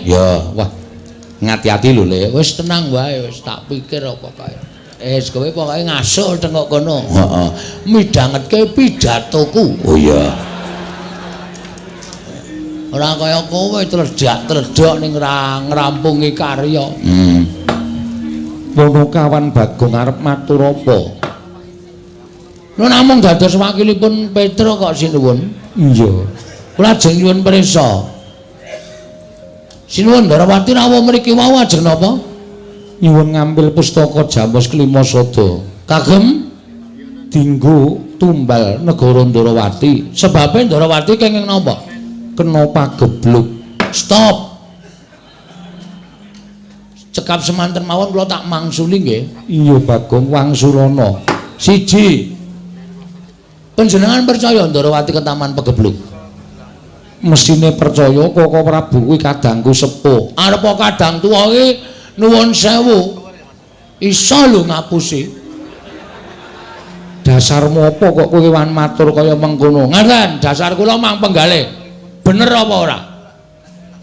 Ngene? Ya, wah. Ngati-ati lho, Le. Wis tenang wae, wis tak pikir apa kae. Wis kowe pokoke ngasuh tengok kono. Heeh. Midhangetke pidatoku. Oh iya. Ora kaya kowe tledak-tledok ning ngrampungi karya. Ponokawan Bagong arep matur apa? Lho namung dados wakilipun Petra kok sinuwun. Iya. Kula ajeng nyuwun prisa. Sinuwun Ndarawati rawuh mriki wau ajeng napa? Nyuwun ngambil pustaka Jamus Klima Sada. Kagem dinggo tumbal negara Ndarawati. Sebabe Ndarawati kenging napa? Kena pagebluk. Stop. Cekap semanten mawon kula tak mangsuli nggih. Iya Bagong wangsulana. Siji. Panjenengan percaya Ndarawati ketaman pegebluk? Mesine percaya Koko Prabu kuwi kadangku sepuh. Arep kadang tuwa iki nuwun sewu. Iso lho ngapusi. Dasarmu apa kok kowe wan matur kaya mengkono? Ngaten, dasar kula mang penggalih. Bener apa ora?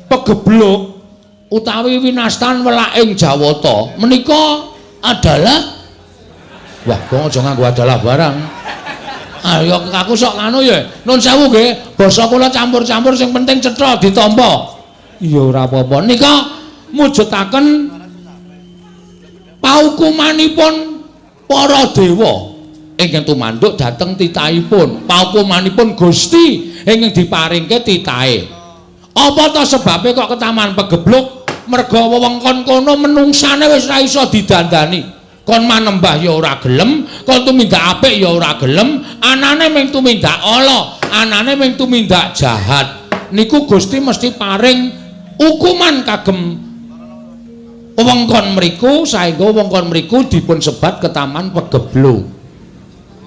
Pegebluk utawi winastan welaking Jawata menika adalah wah, kok aja nganggo adalah barang. Ayo aku sok nganu ya. Nun sewu nggih, basa kula campur-campur sing penting cetha ditampa. Iya ora apa-apa. Nika mujudaken paukumanipun para dewa ingkang tumanduk dhateng titahipun. Paukumanipun Gusti ingkang diparingke titahe. Apa ta sebabe kok ketaman pegebluk? Merga wewengkon kono menungsane wis ora iso didandani. Kon manembah ya ora gelem, kon tumindak apik ya ora gelem, anane mung tumindak ala, anane mung tumindak jahat. Niku Gusti mesti paring hukuman kagem wewengkon mriku saengga wewengkon mriku dipun sebat ketaman pegebluk.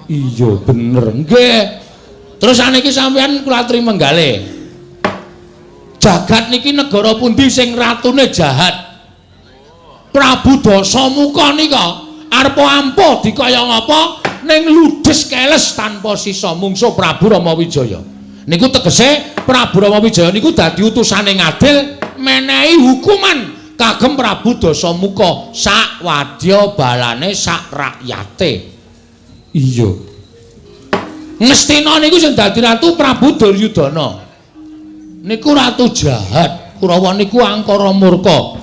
Iya bener. Nggih. Terus saniki sampeyan kula aturi menggalih. Jagat niki negara pundi sing ratune jahat? Prabu Dasamuka nika arep ampuh dikaya ngapa ning ludes keles tanpa sisa mungsuh Prabu Rama Wijaya. Niku tegese Prabu Rama Wijaya niku dadi utusane ngadil menehi hukuman kagem Prabu Dasamuka sak wadya balane sak rakyate. Iya. Ngastina niku sing dadi ratu Prabu Duryudana. Niku ratu jahat, Kurawa niku angkara murka.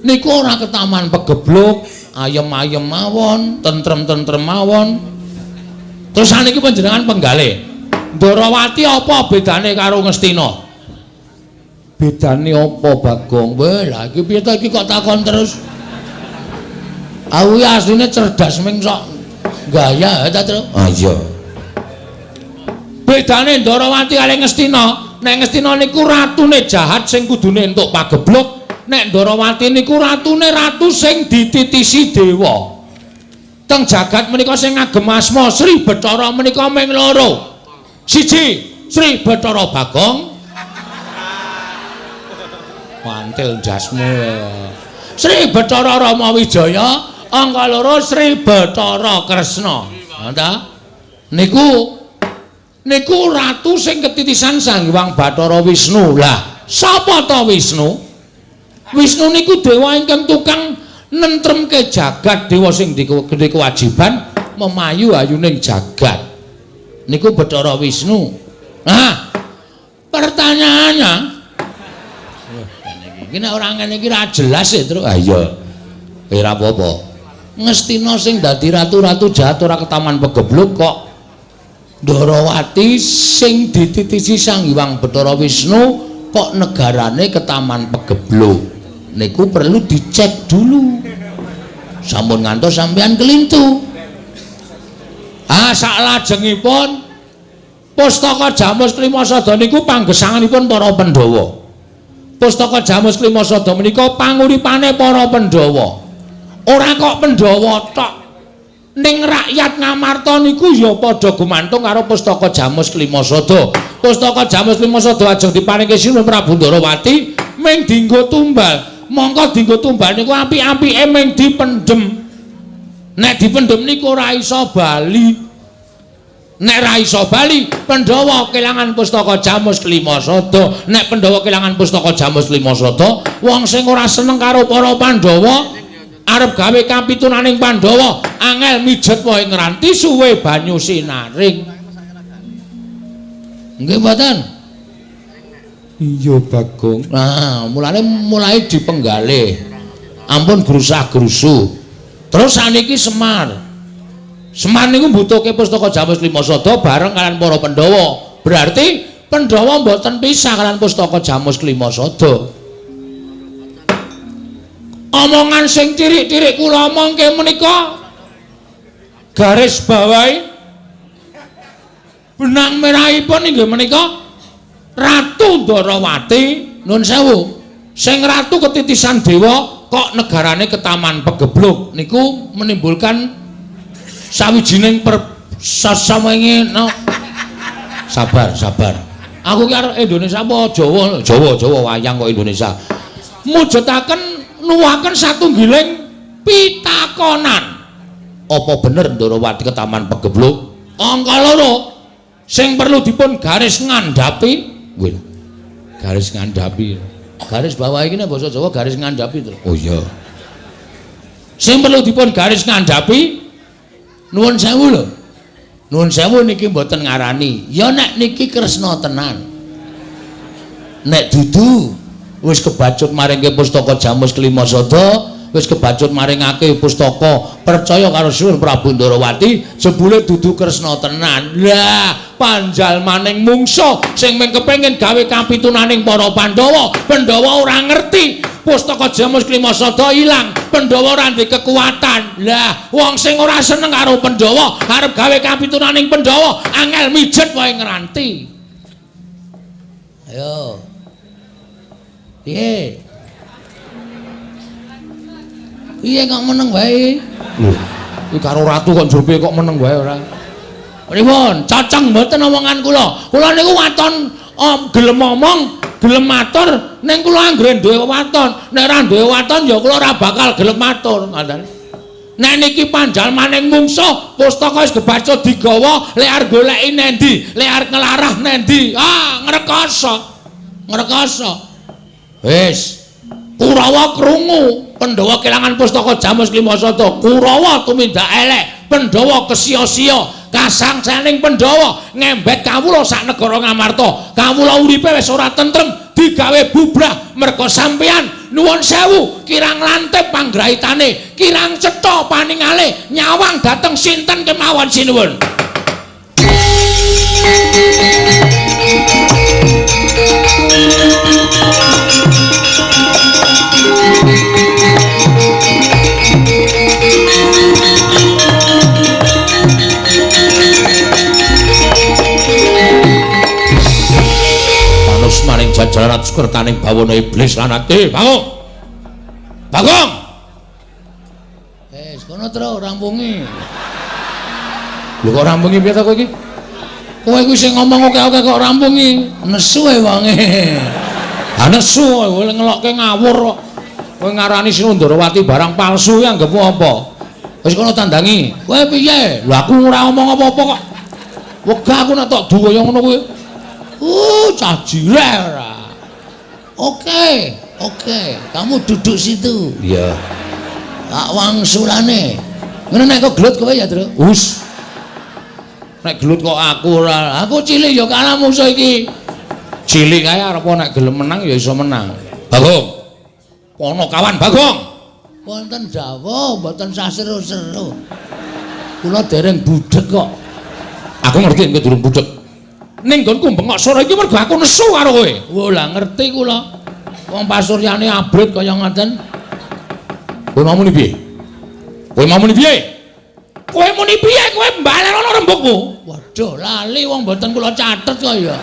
Niku ora ketaman pegebluk, ayem-ayem mawon, tentrem-tentrem mawon. Terus saniki panjenengan penggalih. Ndarawati apa bedane karo Ngastina? Bedane apa, Bagong? Weh, lha iki piye to iki kok takon terus? Aku ya asline cerdas ming sok gaya ta, Tru? Ah iya. Bedane Ndarawati kali Ngastina, nek Ngastina niku ratune jahat sing kudune entuk pagebluk, nek Ndarawati niku ratune ratu sing dititisi dewa. Teng jagat menika sing ngagem asma Sri Bathara menika ming loro. Siji, Sri Bathara Bagong. Mantil ndasmu. Sri Bathara Rama Wijaya, angka loro Sri Bathara Kresna. Ha ta? Niku niku ratu sing ketitisan Sang Hyang Bathara Wisnu. Lah, sapa ta Wisnu? Wisnu niku dewa ingkang tukang nentremke jagat, dewa sing duwe kewajiban memayu ayuning jagat. Niku Bathara Wisnu. Nah, pertanyaannya, wah, iki nek ora ngene iki ra jelas ya, Tru. Ah iya. Ora apa-apa. Ngastina sing dadi ratu-ratu jahat ora ketaman pegebluk kok Ndarawati sing dititisi Sang Hyang Bathara Wisnu kok negarane ketaman pegebluk. Niku perlu dicek dulu. Sampun ngantos sampean kelintu. Ah saklajengipun Pustaka Jamus Klima Sada niku panggesanganipun para Pandhawa. Pustaka Jamus Klima Sada menika panguripane para Pandhawa. Ora kok Pandhawa tok. Ning rakyat Ngamarta niku ya padha gumantung karo Pustaka Jamus Klima Sada. Pustaka Jamus Klima Sada ajeng diparingke Sinuwun Prabu Ndarawati ming dienggo tumbal. Mongko dienggo tumbal niku apik-apike ming dipendhem. Nek dipendhem niku ora iso bali. Nek ra iso bali, Pandhawa kelangan pustaka Jamus Klima Sada. Nek Pandhawa kelangan pustaka Jamus Klima Sada, wong sing ora seneng karo para Pandhawa arep gawe kapitunaning Pandhawa, angel mijet wae ngranti suwe banyu sinaring. Nggih mboten? Iya Bagong. Nah, mulane mulai dipenggalih. Ampun grusah-grusuh. Terus saniki Semar. Semar niku mbutuhke pustaka Jamus Klima Sada bareng kalian para Pandhawa. Berarti Pandhawa mboten pisah kalian pustaka Jamus Klima Sada. Omongan sing cirik-cirik kula omongke menika garis bawahi benang merahipun inggih menika Ratu Ndorowati, nun sewu, sing ratu ketitisan dewa kok negarane ketaman pegebluk niku menimbulkan sawijining persasamenge no. Sabar, sabar. Aku ki arep Indonesia apa Jawa? Jawa, Jawa wayang kok Indonesia. Mujudaken nuwaken satunggiling pitakonan. Apa bener Ndorowati ketaman pegebluk? Angka loro sing perlu dipun garis ngandhapi, nggih. Garis ngandhapi. Garis bawah iki nek basa Jawa garis ngandhapi to. Oh iya. Sing perlu dipun garis ngandhapi nuwun sewu lho. Nuwun sewu niki mboten ngarani. Ya nek niki Kresna tenan. Nek dudu wis kebacut maringke pustaka Jamus Klima Sada, wis kebacut maringake pustaka percaya karo Sinuwun Prabu Ndorowati, jebule dudu Kresna tenan. Lah, panjalmaning mungsuh sing mung kepengin gawe kapitunaning para Pandhawa, Pandhawa ora ngerti pustaka Jamus Klima Sada ilang, Pandhawa ora ndek kekuatan. Lah, wong sing ora seneng karo Pandhawa arep gawe kapitunaning Pandhawa, angel mijet wae ngranti. Ayo. Piye? Piye kok meneng wae? Lho, iki karo ratu kok njur piye kok meneng wae ora? Pripun? Cocok mboten omongan kula. Kula niku waton gelem omong, gelem matur, ning kula anggere duwe waton. Nek ora duwe waton ya kula ora bakal gelem matur, ngoten. Nek niki panjalmaning mungsuh, pustaka wis kebacut digawa, lek arep goleki nendi, lek arep nglarah nendi. Ah, ngrekoso. Ngrekoso. Wis. Kurawa krungu, Pandhawa kelangan pustaka Jamus Klima Sada. Kurawa tumindak elek, Pandhawa kesia-sia, kasangsaning Pandhawa ngembet kawula sak negara Ngamarta. Kawula uripe wis ora tentrem, digawe bubrah merga sampeyan. Nuwun sewu, kirang lantip panggraitane, kirang cetha paningale, nyawang dhateng sinten kemawon sinuwun. Panus maring jajaran atus kertaning bawana iblis lan ati. Bagong. Bagong. Wis kono tro rampungi. Lho kok rampungi piye to kowe iki? Kowe kuwi sing ngomong oke-oke kok rampungi. Nesu e wonge. Ha nesu kowe ngelokke ngawur kok. Kowe ngarani Sinuwun Ndorowati barang palsu ya anggepmu apa? Wis kono tandangi. Kowe piye? Lho aku ora omong apa-apa kok. Wegah aku nek tok du kaya ngono kuwi. Cah jireh ora. Oke, oke, kamu duduk situ. Iya. Tak wangsulane. Ngono nek kok gelut kowe ya, Tru? Us. Nek gelut kok aku ora. Aku cilik ya kalah musuh iki. Cilik kae arep nek gelem menang ya iso menang. Bagong. Pono kawan Bagong. Wonten dawuh mboten saseru-seru. Kula dereng budheg kok. Aku ngerti nek durung budheg. Ning nggonku bengok sore iki mergo aku nesu karo kowe. Wo lah ngerti kula. Wong pasuryane abrit kaya ngoten. Kowe mau muni piye? Kowe mau muni piye? Kowe muni piye? Kowe mbalenono rembugmu. Waduh, lali wong mboten kula catet kok ya.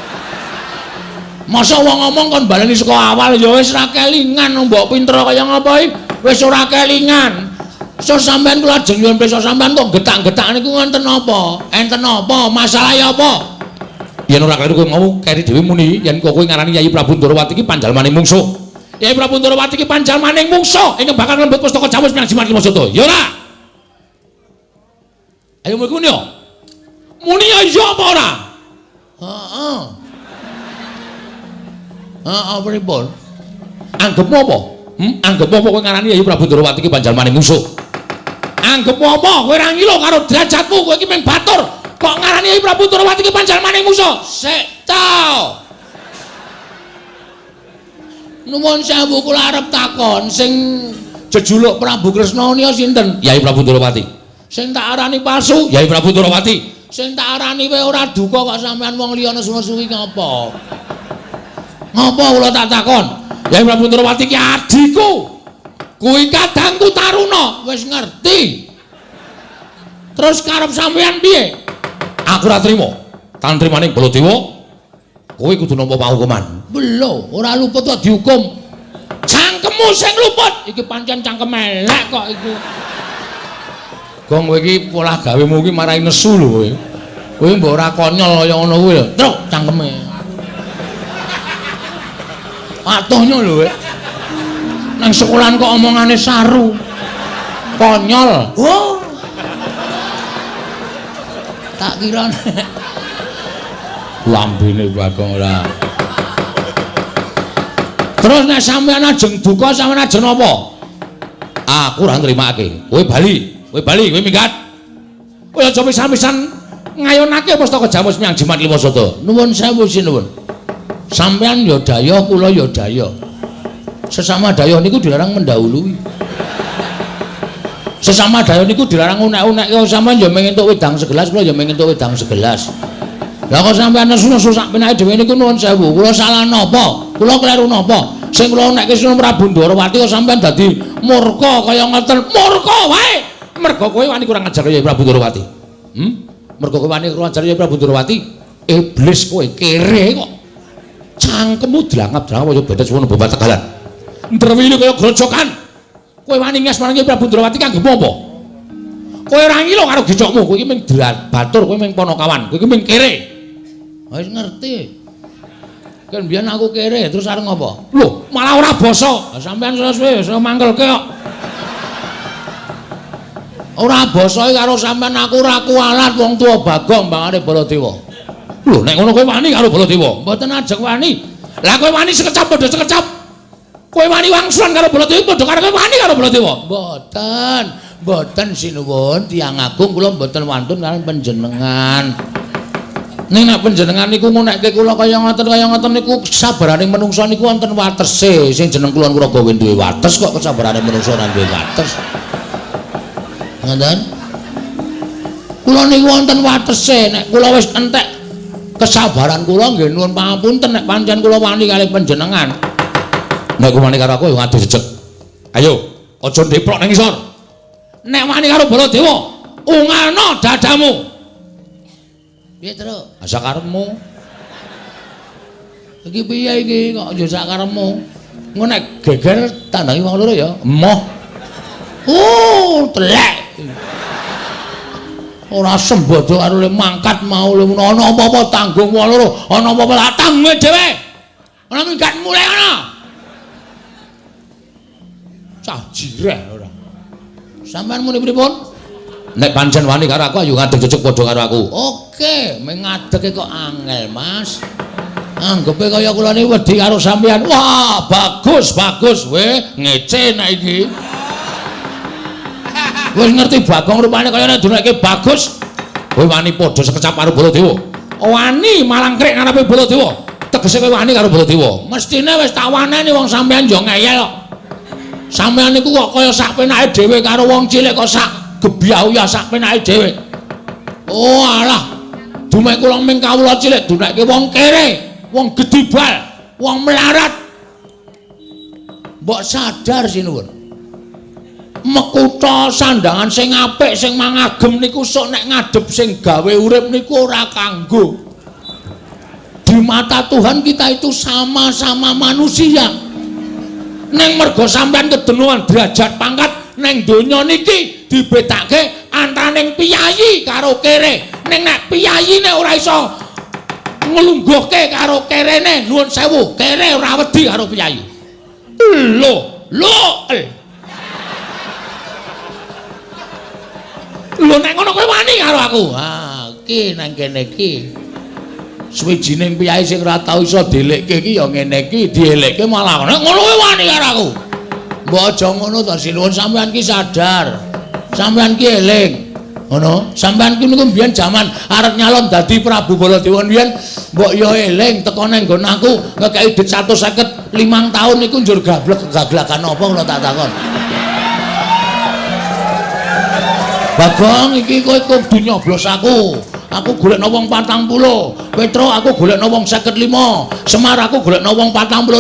Masa wong ngomong kon baleni saka awal ya wis ra kelingan mbok pinter kaya ngapa iki? Wis ora kelingan. So sampean kula ajeng nyuwun pirsa sampean kok getak-getak niku wonten napa? Enten napa? Masalahe apa? Yen ora kleru kowe mau keri dhewe muni yen kok kowe ngarani Yayi Prabu Ndorowati iki panjalmaning mungsuh. Yayi Prabu Ndorowati iki panjalmaning mungsuh ingkang bakal nglembut pustaka Jamus Miang Jimat Klima Sada. Ya ora? Ayo mlebu yo. Muni ya iya apa ora? Heeh. Heeh pripun? Anggepmu apa? Anggepmu apa kowe ngarani Yayi Prabu Ndorowati iki panjalmane musuh? Anggepmu apa? Kowe ora ngilo karo derajatmu, kowe iki mung batur. Kok ngarani Yayi Prabu Ndorowati iki panjalmane musuh? Sik ta. Nuwun sewu kula arep takon sing jejuluk Prabu Kresna nika sinten? Yayi Prabu Ndorowati. Sing tak arani palsu Yayi Prabu Ndorowati. Sing tak arani kowe ora duka kok sampean wong liya nesu-nesu iki ngapa? Ngapa kula tak takon? Yayi Prabu Ndorowati ki adhiku. Kuwi kadangku Taruna, wis ngerti. Terus karep sampean piye? Aku ora trima. Tan trimane Baladewa, kowe kudu nampa pahukuman. Lho, ora luput kok dihukum. Cangkemmu sing luput. Iki pancen cangkem elek kok iku. Gong kowe iki polah gawemu iki marai nesu lho kowe. Kowe mbok ora konyol kaya ngono kuwi lho. Truk cangkeme. Patuhnya lho kowe. Nang sekolahan kok omongane saru. Konyol. Oh. Tak kira lambene Bagong ora. Terus nek sampeyan ajeng duka sampeyan ajeng napa? Aku ora nrimake. Kowe bali, kowe bali, kowe minggat. Kowe aja pisan-pisan ngayonake pustaka Jamus Miang Jimat Limasada. Nuwun sewu sinuwun. Sampeyan ya dayah, kula ya dayah. Sesama dayah niku dilarang mendahului. Sesama dayah niku dilarang unek-unek. Sampeyan ya mung entuk wedang segelas, kula ya mung entuk wedang segelas. Lah kok sampeyan nesu-nesu sak penake dhewe niku nuwun sewu. Kula salah napa? Kula kleru napa? Sing kula unekke Sunan Prabu Ndorowati kok sampeyan dadi murka kaya ngoten. Murka wae. Mergo kowe wani kurang ajar ya Prabu Ndorowati. Mergo kowe wani kurang ajar ya Prabu Ndorowati. Iblis kowe kere kok. Cangkemmu drangap-drangap kaya bedet suwono babat tegalan. Ndrewili kaya grojokan. Kowe wani nges marang Prabu Ndorowati kanggo apa? Kowe ora ngilo karo gecokmu, kowe iki mung batur, kowe mung ponokawan, kowe iki mung kere. Wis ngerti. Kan biyen aku kere, terus arep ngopo? Lho, malah ora basa. Sampeyan suwe-suwe iso mangkelke kok. Ora basa karo sampeyan aku ora kualat wong tuwa Bagong mbangane Baladewa. Lho, nek ngono kowe wani karo Baladewa? Mboten ajeng wani. Lah kowe wani sekecap padha sekecap. Kowe wani wangsulan karo Baladewa padha karo kowe wani karo Baladewa? Mboten. Mboten sinuwun, tiyang agung kula mboten wantun kaliyan panjenengan. Ning nek panjenengan niku ngunekke kula kaya ngoten niku kesabarane menungsa niku wonten watese. Sing jeneng kula Nuraga duwe wates kok kesabarane menungsa ora duwe wates. Ngoten? Kula niku wonten watese. Nek kula wis entek kesabaran kula nggih nuwun pangapunten nek pancen kula wani kalih panjenengan. Nek kowe wani karo aku ya ngadeg jejeg. Ayo, aja ndeprok nang isor. Nek wani karo Baladewa, ungalno dadamu. Piye, Truk? Sakarepmu. Iki piye iki kok ya sakarepmu? Engko nek geger tandangi wong loro ya. Emoh. Oh, telek. Ora sembodo karo le mangkat mau le ana apa-apa tanggung wong loro, ana apa-apa tak tanggung dhewe. Ana minggat mulai ana. Cah jireh ora. Sampeyan muni pripun? Nek pancen wani karo aku ayo ngadeg jejeg padha karo aku. Oke, mung ngadege kok angel, Mas. Anggepe kaya kula niki wedi karo sampeyan. Wah, bagus, bagus. Weh, ngece nek iki. Wis ngerti Bagong rupane kaya nek duneke bagus. Kowe wani padha sekecap karo Baladewa. Wani malangkrik ngarepe Baladewa. Tegese kowe wani karo Baladewa. Mestine wis tak waneni wong sampeyan yo ngeyel kok. Sampeyan niku kok kaya sak penake dhewe karo wong cilik kok sak gebyah sak penake dhewe. Oh alah. Dumek kula ming kawula cilik dunekke wong kere, wong gedibal, wong melarat. Mbok sadar sinuwun. Mekutha sandangan sing apik sing mangagem niku sok nek ngadhep sing gawe urip niku ora kanggo. Di mata Tuhan kita itu sama-sama manusia. Neng mergo sampean kedenuan derajat pangkat neng donya niki dibedake antaraning piyayi karo kere. Ning nek piyayine ora iso nglungguhke karo kerene, nuwun sewu, kere ora wedi karo piyayi. Lho, lho. Lho nek ngono kowe wani karo aku. Ha, Ki nang kene iki. Suwijining piyai sing ora tau iso dielekke iki ya ngene iki, dielekke malah ngono kuwi wani karo aku. Mbok aja ngono to, sinuwun sampean ki sadar. Sampean ki eling. Ngono, sampean ki niku mbiyen jaman arep nyalon dadi Prabu Baladewa mbiyen mbok ya eling teko nang nggon aku ngekeki dhuwit 155 taun niku njur gablek gaglakan apa kula tak takon. Bagong iki kowe kudu nyoblos aku. Aku golekno wong 40. Petro aku golekno wong 55. Semar aku golekno wong 45.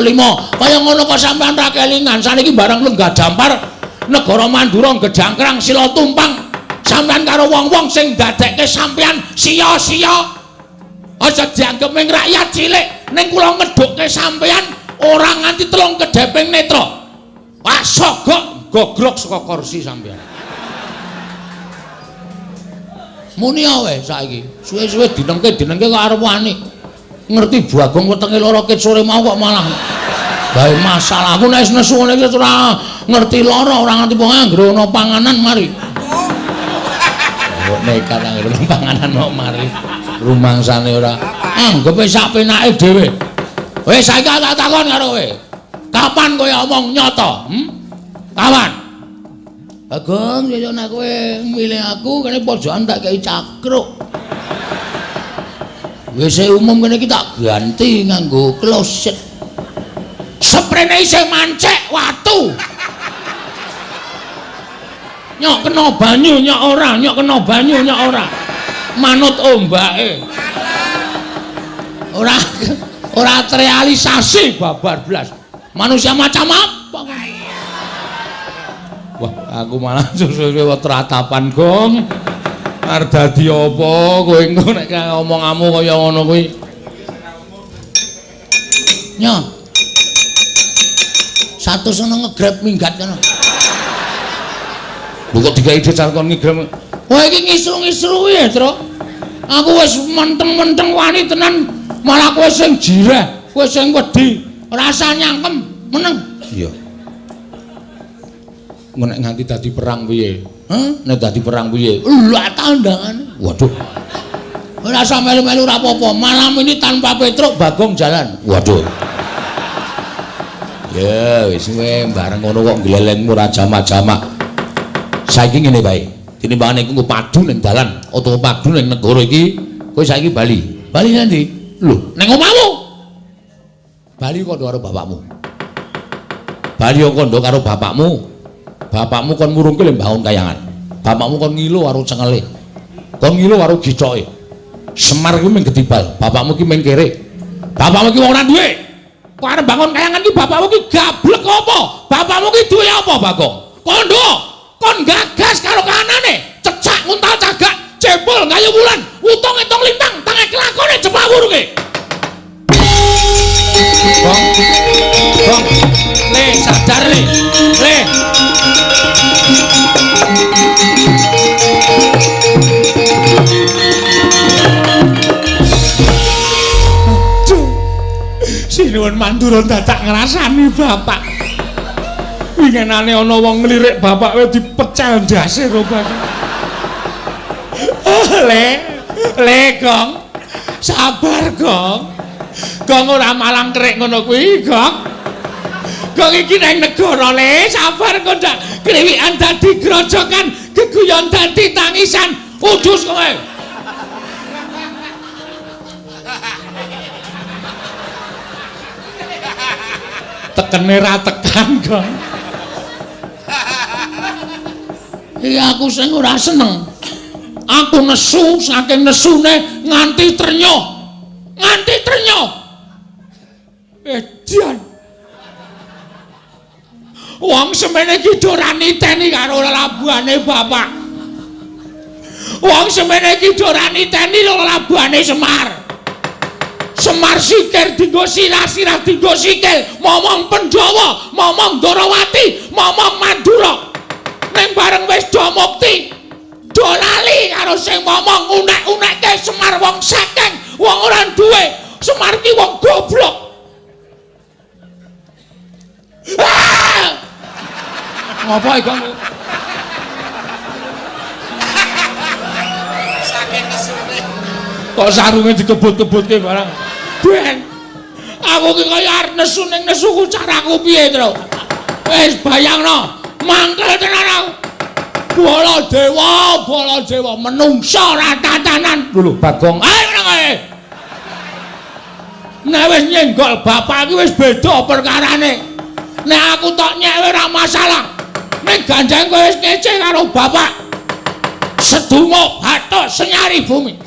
Kaya ngono kok sampean ra kelingan. Saniki bareng lenggah dampar negara Mandura gejangkrang sila tumpang. Sampean karo wong-wong sing ndadekke sampean sia-sia. Aja dianggep ming rakyat cilik, ning kula ngedhukke sampean ora nganti telung kedheping netra. Wah, sogok gogrok saka kursi sampean. Muni wae saiki. Suwe-suwe dinengke-dinengke kok arep wani. Ngerti Bagong wetenge lara ket sore mau kok malah gawe masalah. Aku nek nesu ngene iki ora ngerti lara, ora ngerti wong anggere ana panganan mari. Kok nekat anggere ana panganan kok mari. Rumangsane ora. Anggepe sak penake dhewe. Wis saiki tak takon karo kowe. Kapan kowe omong nyata? Kapan? Bagong, yo nek kowe milih aku kene pojokan tak kei cakruk. WC umum kene iki tak ganti nganggo kloset. Seprene isih mancek watu. Nyok kena banyu nyok ora, nyok kena banyu nyok ora. Manut ombake. Ora ora terrealisasi babar blas. Manusia macam apa? Wah, aku malah suwe-suwe teratapan, Gong. Arep dadi apa kowe engko nek omonganmu kaya ngono kuwi. Nyo. 100 ono ngegrab minggat kono. Lho kok digawe dhuwit kon ngegrab. Wah iki ngisru-ngisru ya, Tru. Aku wis menteng-menteng wani tenan, malah kowe sing jireh, kowe sing wedi, rasa nyangkem, meneng. Iya. Nek nganti dadi perang piye? Hah? Nek dadi perang piye? Lha tandangane. Waduh. Ora usah melu-melu ora apa-apa. Malam ini tanpa Petruk Bagong jalan. Waduh. Ya wis kowe bareng ngono kok glelengmu ora jamak-jamak. Saiki ngene wae. Tinimbangane iku padu ning dalan utawa padu ning negara iki, kowe saiki bali. Bali nang ndi? Lho, ning omahmu. Bali kandha karo bapakmu. Bali kandha karo bapakmu. Bapakmu kon murungke le mbangun kayangan. Bapakmu kon ngilo karo cengele. Kon ngilo karo gicoke. Semar kuwi mung gedibal, bapakmu ki mung kere. Bapakmu ki wong ora duwe. Kok arep bangun kayangan ki bapakmu ki gablek apa? Bapakmu ki duwe apa, Bagong? Kondo, kon gagas karo kanane, cecak nguntal cagak, jebol gayu wulan, utung etong lintang, tange kelakone jepak wurunge. Bong. Bong. Le sadar le. Le. Aduh. Sinuwun Mandura dadak ngrasani bapak. Winginane ana wong nglirik bapak kowe dipecel ndase ro bapak. Le, le Gong. Sabar Gong. Gong ora malang kerik ngono kuwi, Gong. Gong iki nang negara le, sabar kok ndak kriwikan dadi grojokan, geguyon dadi tangisan. Udus kowe. Tekene ra tekan, Gong. Iki aku sing ora seneng. Aku nesu saking nesune nganti trenyuh. Nganti trenyuh. Edan. Wong semene iki do ora niteni karo lelabuhane bapak. Wong semene iki do ora niteni lelabuhane Semar. Semar sikir dinggo sirah, sirah dinggo sikil, momong Pandhawa, momong Ndorowati, momong Mandura. Ning bareng wis do mukti, do lali karo sing momong unek-unekke Semar wong sekeng, wong ora duwe. Semar ki wong goblok. Ah! Ngopo iki, Kang? Saking nesune. Kok sarunge dikebut-kebutke barang. Ben. Aku ki kaya arep nesu ning nesuku caraku piye, Tru? Wis bayangno, mangkel tenan aku. Baladewa, Baladewa menungsa ora tatanan. Lho Bagong. Ayo nang kae. Nek wis nyenggol bapak iki wis beda perkarane. Nek aku tok nyek ora masalah. Nek ganjang kowe wis ngece karo bapak. Sedumuk bathuk senyari bumi.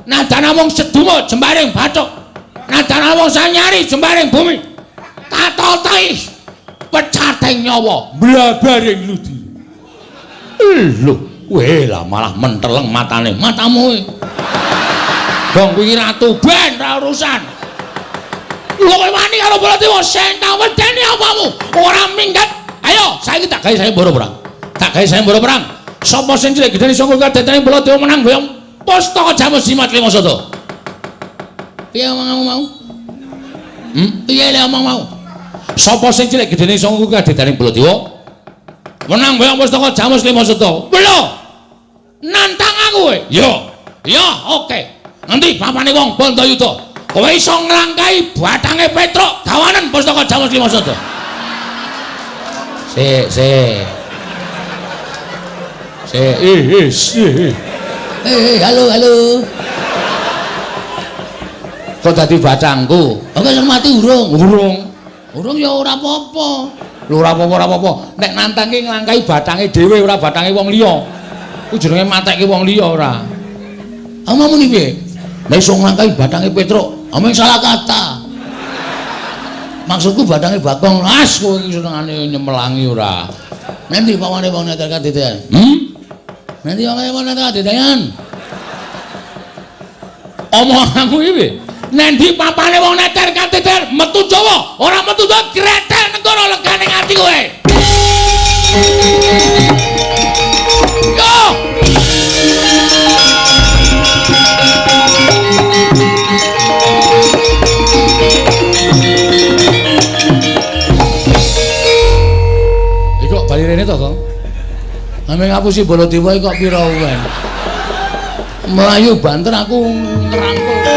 Nadan namung sedumuk jembaring bathuk. Nadan namung sanyari jembaring bumi. Tatotai pecating nyawa mlabaring ludi. Lho, weh lah malah menteleng matane. Matamu. Gong kuwi ratu ben ra urusan. Lho kowe wani karo Baladewa sing tak wedeni apamu? Ora minggat. Ayo, saiki tak gawe sayembara perang. Tak gawe sayembara perang. Sapa sing cilik gedene sangka kadetane Baladewa menang boyong pustaka Jamus Jimat Lima Sada. Piye omongmu mau? Piye le omong mau? Sapa sing cilik gedene sangka kadetane Baladewa menang boyong pustaka Jamus Lima Sada. Lho. Nantang aku kowe. Yo. Yo, oke. Nanti bapane wong Bandayuda. Kowe iso nglangkahi bathange Petruk gawanen pustaka Jamus Lima Sada. Sik, sik. Sik, eh. Eh, halo, halo. Kok dadi bacangku? Oke, sing mati urung. Urung. Urung ya ora apa-apa. Lho ora apa-apa, ora apa-apa. Nek nantang ki nglangkahi bathange dhewe ora bathange wong liya. Ku jenenge matekke wong liya ora. Omongmu ni piye? Nek iso nglangkahi bathange Petruk, omong salah kata. Maksudku bathange Bagong. As kowe iki senengane nyemelangi ora. Nanti pawane wong neter kadedean. Nanti pawane wong neter kadedean. Omonganmu iki piye? Nendi papane wong neter kadedean metu Jawa, ora metu Jawa gretel negara legane ati kowe. Yo. Iki kok bali rene to, Kong? Ame ngapusi Baladewa iki kok pira wae. Mlayu banter aku ngrangkul. Tirta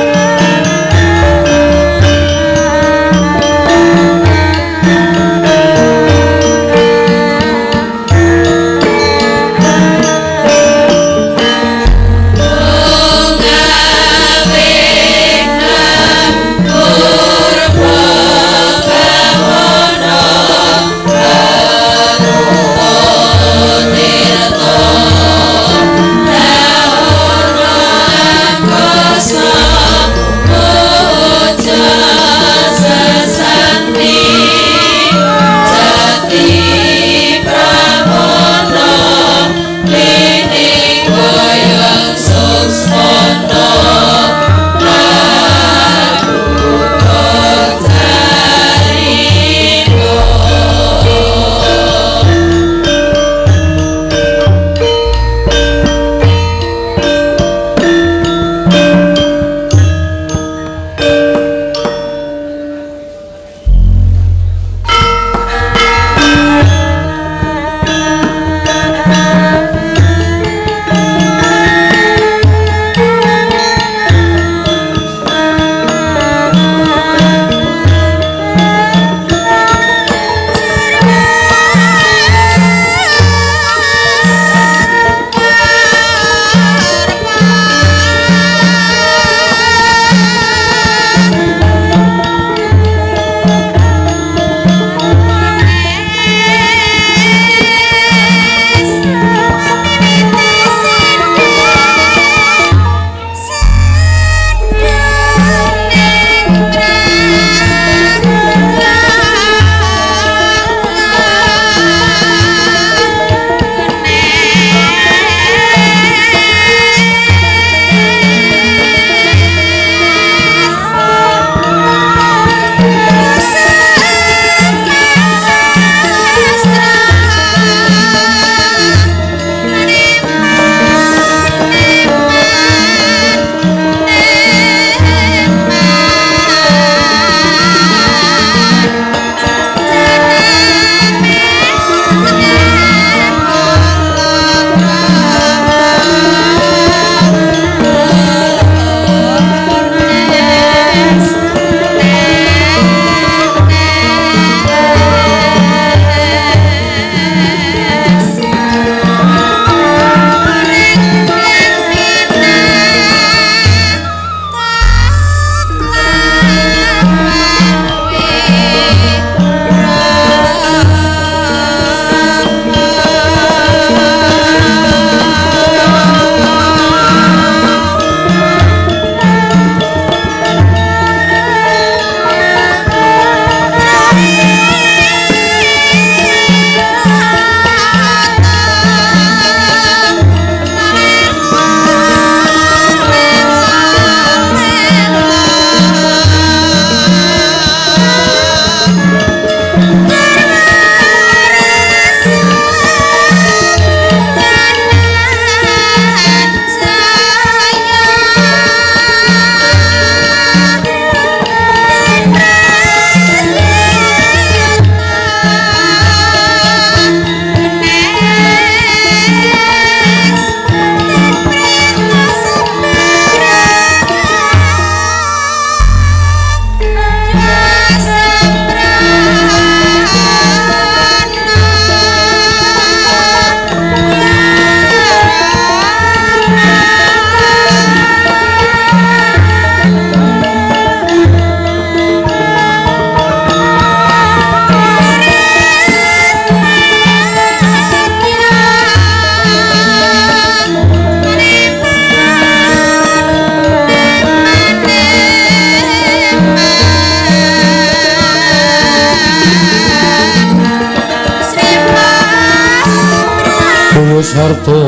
Sarta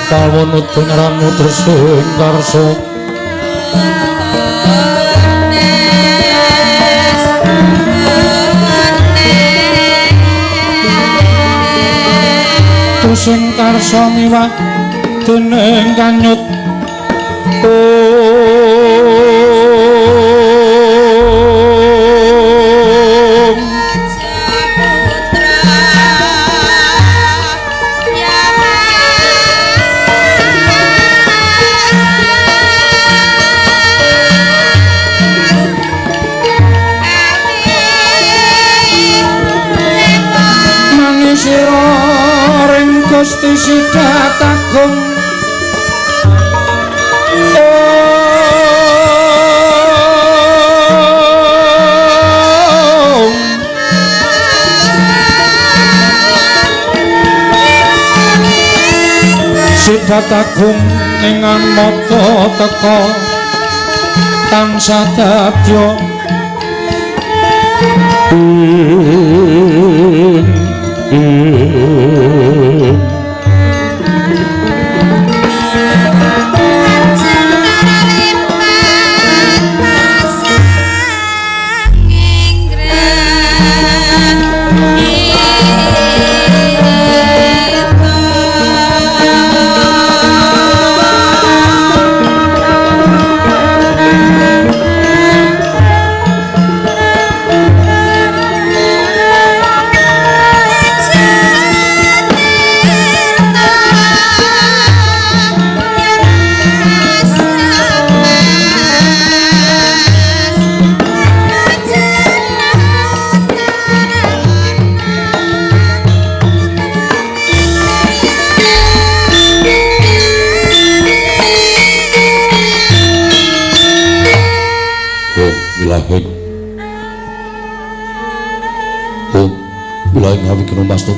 pawana dengranu tresing karsa tresing karsa miwah dening kanyut Gusti Siddhatagung Om Siddhatagung ing mata teka tansah dadya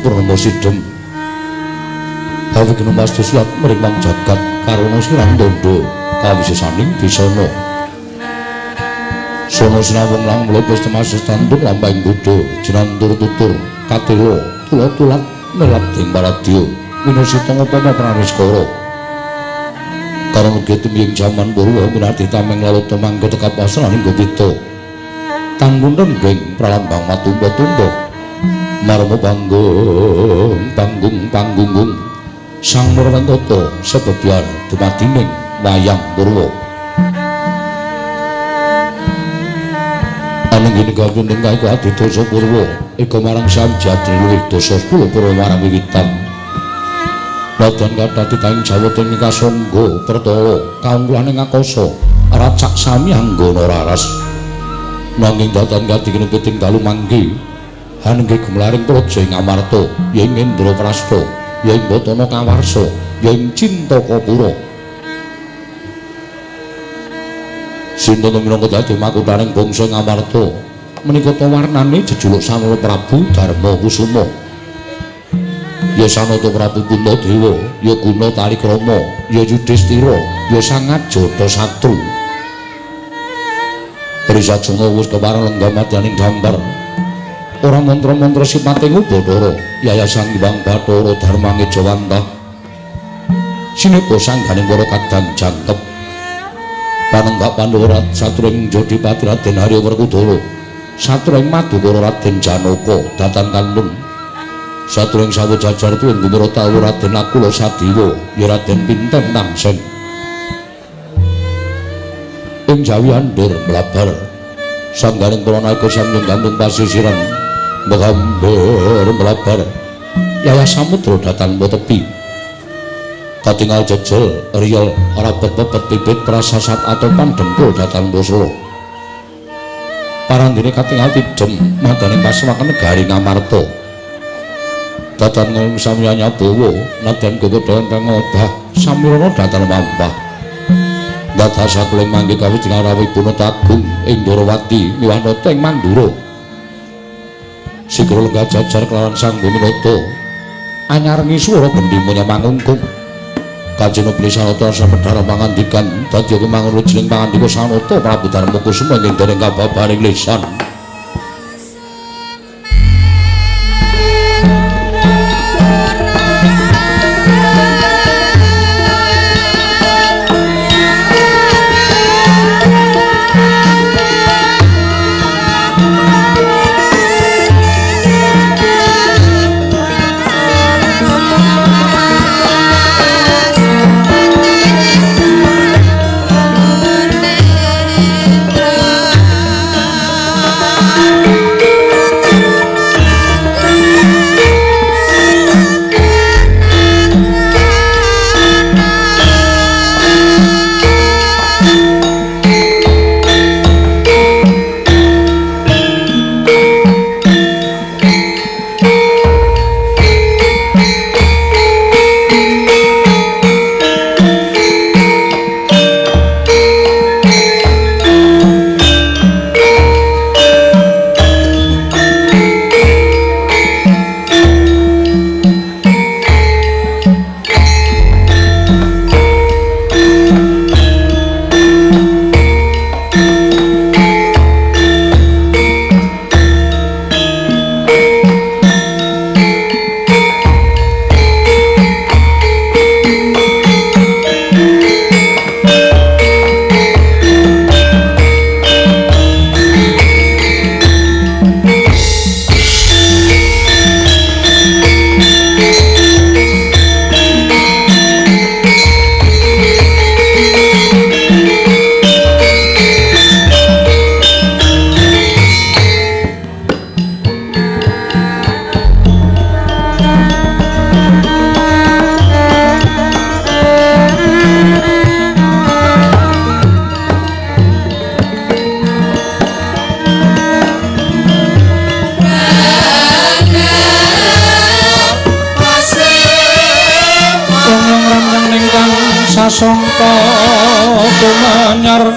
Purnama sidhem awigna mastu silat mringwang jagat karana siran tandha kawisesaning bisana sono sinawung lang mlebes temasis tandung lampahing bodha jinantur tutur katela tula-tulat nelap ding paradya winasita ngupama praniskara karana getum ing jaman purwa minarti tameng lalata mangke tekap asraning gopita tanggung renggeng pralambang matumpa-tumpa marma panggung panggung panggunggung sang Murwantata sebebyar dumadining wayang purwa anenging gawinding kaiku adidasa purwa eka marang sawjadri luwih dasa 10 purwa marang wiwitan ladan kathah titahing jawata ing kasangga pertala kaungkulaning akasa racak sami anggana raras nanging datan kadikene piting dalu mangke hanengge gumlaring praja ing Amarta ya ing Indraprastha ya ing Batana Kawarsa ya ing Cintakapura sinten minangka dadi makuthaning bangsa ing Amarta menika ta warnane jejuluk Sanata Prabu Darma Kusuma ya Sanata Prabu Puntadewa ya Guna Talikrama ya Yudhistira ya Sang Ajatasatru Risajana wis kepareng lenggah madyaning gambar ora mantra-mantra sipate ngubathara Yayasan Hyang Bathara Dharma Ngejawantah sinepa sangganing para kadang jangkep panenggak Pandhawa satring Jodipati Raden Harya Werkudara satring Madukara Raden Janaka datan kantun satring sawejajar tuwin gumira tawu Raden Nakula Sadiwa ya Raden Pinten Tangsen ing Jawi Andur mlabar sangganing para naga samyung gantung pasisiran mbegamber mlabar yayah samudra datan tepi katingal jejel riyel rabet-bebet bibit prasasat atopan dengkul datan bosolo parandene katingal tidem madaning paswakan negari Ngamarta datan ngomong samyanya bawa nadyan gegodhan kang obah samirana datan mampah datasakule mangke kawit rawuh Agung ing Ndorowati miwah nata ing Mandura sigra lenggah jajar kelawan Sang Buminata anyarengi swara gendhimanya mangungkung Kanjeng Bli Sanata samedhara pangandikan dadi mangun jeneng pangandika Sanata Prabu Darma Kusuma ing dereng kababaring lisan. Sasongko tumanyar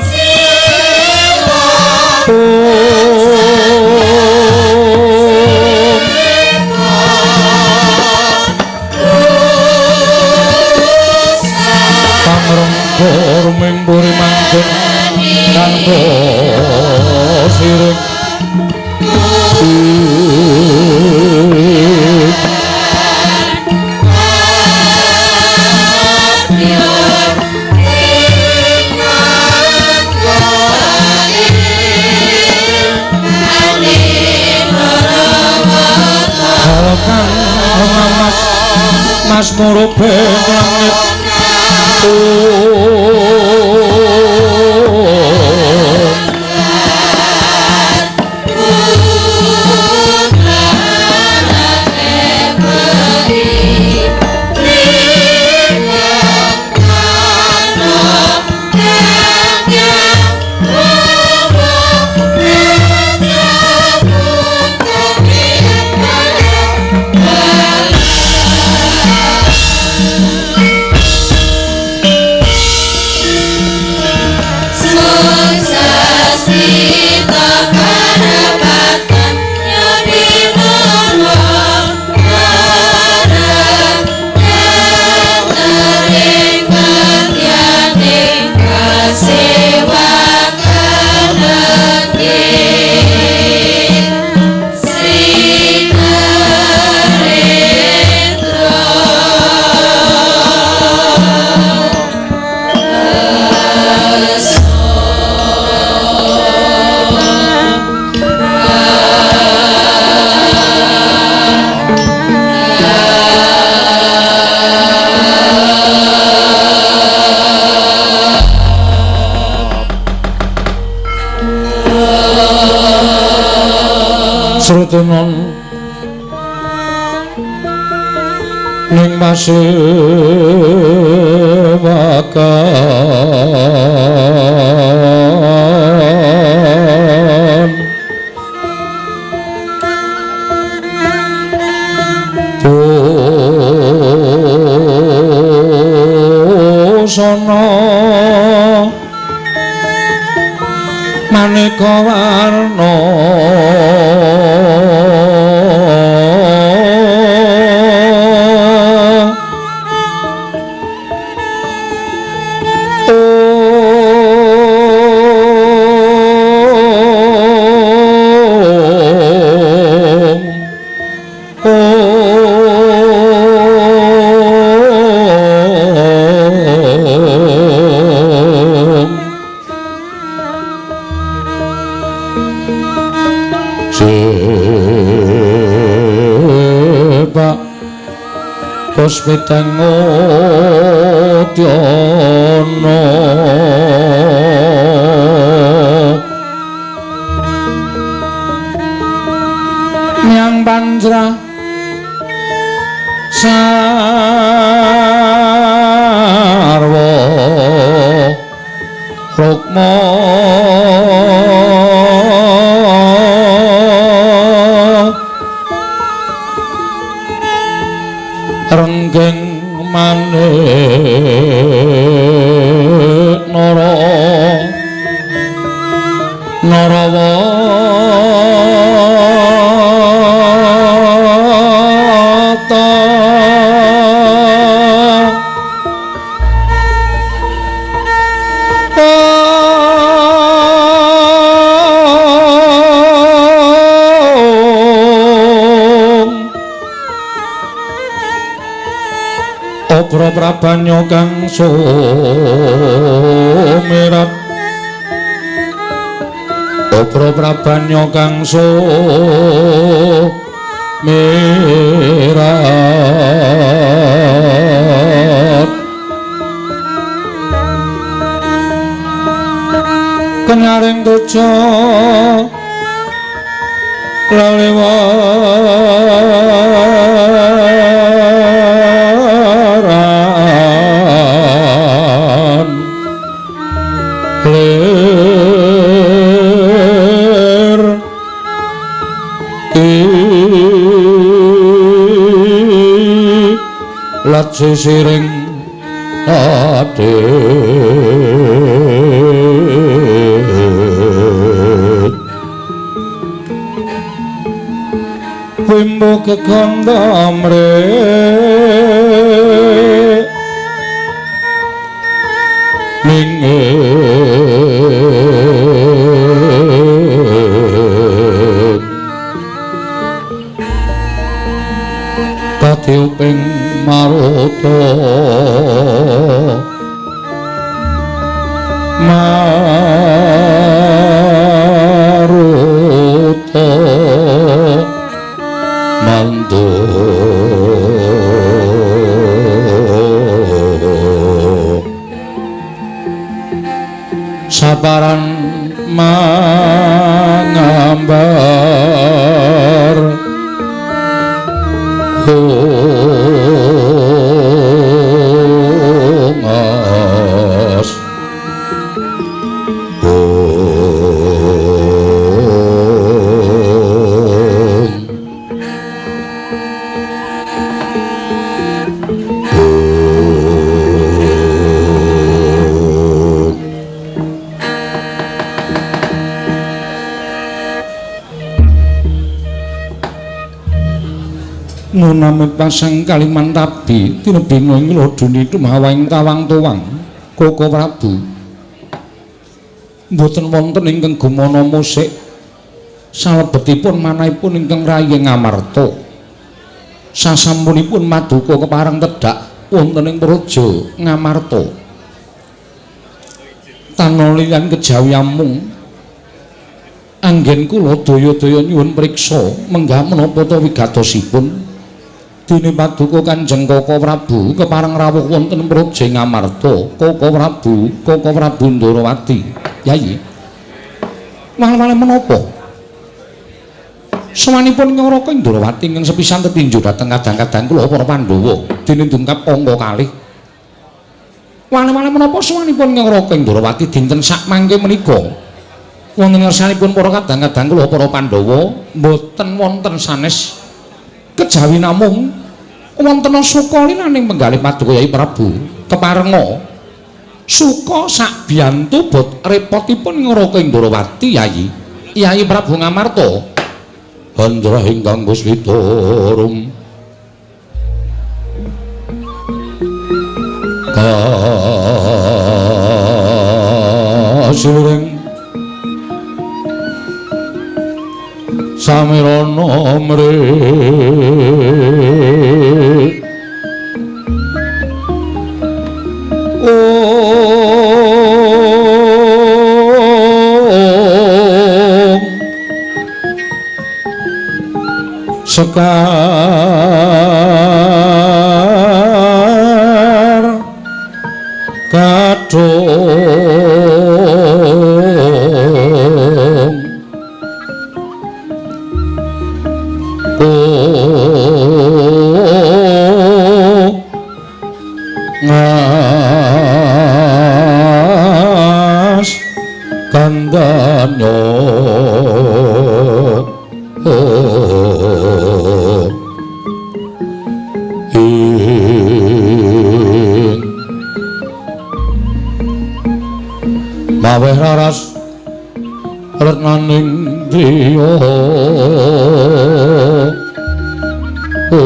pangrengkur mimburi manggen kanggo siring Mas murupe langit. Srutunon ning pasewakan busana maneka warna. Puspitang udyana nyang panjra sarwa rukma renggeng manik nara narawata Obra prabanya kang sumirat Obra prabanya kang sumirat Kenyaring teja lalewaran lir kilat sisiring Adit Wimbo kekanda mre Mingin Katiuping maruta Maruta Mandu Sabaran mangambar Ungas Nunamit pasang Kalimantabi tinebina ing lodoni tumawaing tawang tuwang Koko Prabu mboten wonten ingkang gumana musik salebetipun manahipun ingkang rayi Ngamarta sasampunipun maduka kepareng tedhak wonten ing praja Ngamarta tanah liyan kejawi amung anggen kula daya-daya nyuwun priksa menggah menapa ta wigatosipun dene paduka Kanjeng Koko Prabu kepareng rawuh wonten praja Ngamarta. Koko Prabu, Koko Prabu Ndorowati. Yayi. Wal-wale menapa? Sowanipun Nyaraka Ndorowati ingkang sepisan tetinju dhateng kadang-kadang kula para Pandhawa dene dungkap angka kalih. Wale-wale menapa sowanipun Nyaraka Ndorowati dinten sakmangke menika? Wonten ngersanipun para kadang-kadang kula para Pandhawa mboten wonten sanes kejawi namung wonten suka linaning penggalih paduka Yai Prabu keparenga suka sakbiyantu bot repotipun Ngraka Ndorowati Yai Yai Prabu Ngamarta Handra ingkang Guswitarum kasiluring samirana mre Om Sekar Kadung Ngas kandanyo ing maweh raras retnaning driya Om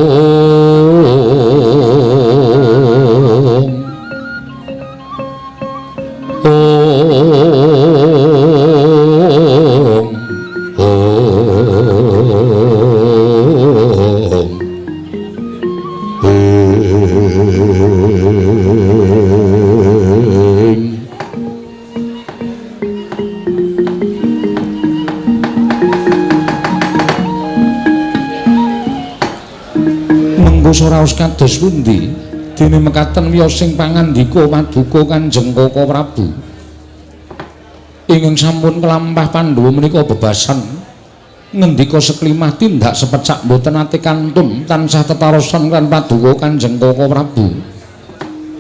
Om Om Ing Mengko raos kados pundi dene mekaten wiyosing pangandika paduka Kanjeng Koko Prabu ingkang sampun kelampah Pandhawa menika bebasan ngendika seklimah tindak sepecak mboten ate kantun tansah tetarosan kan paduka Kanjeng Koko Prabu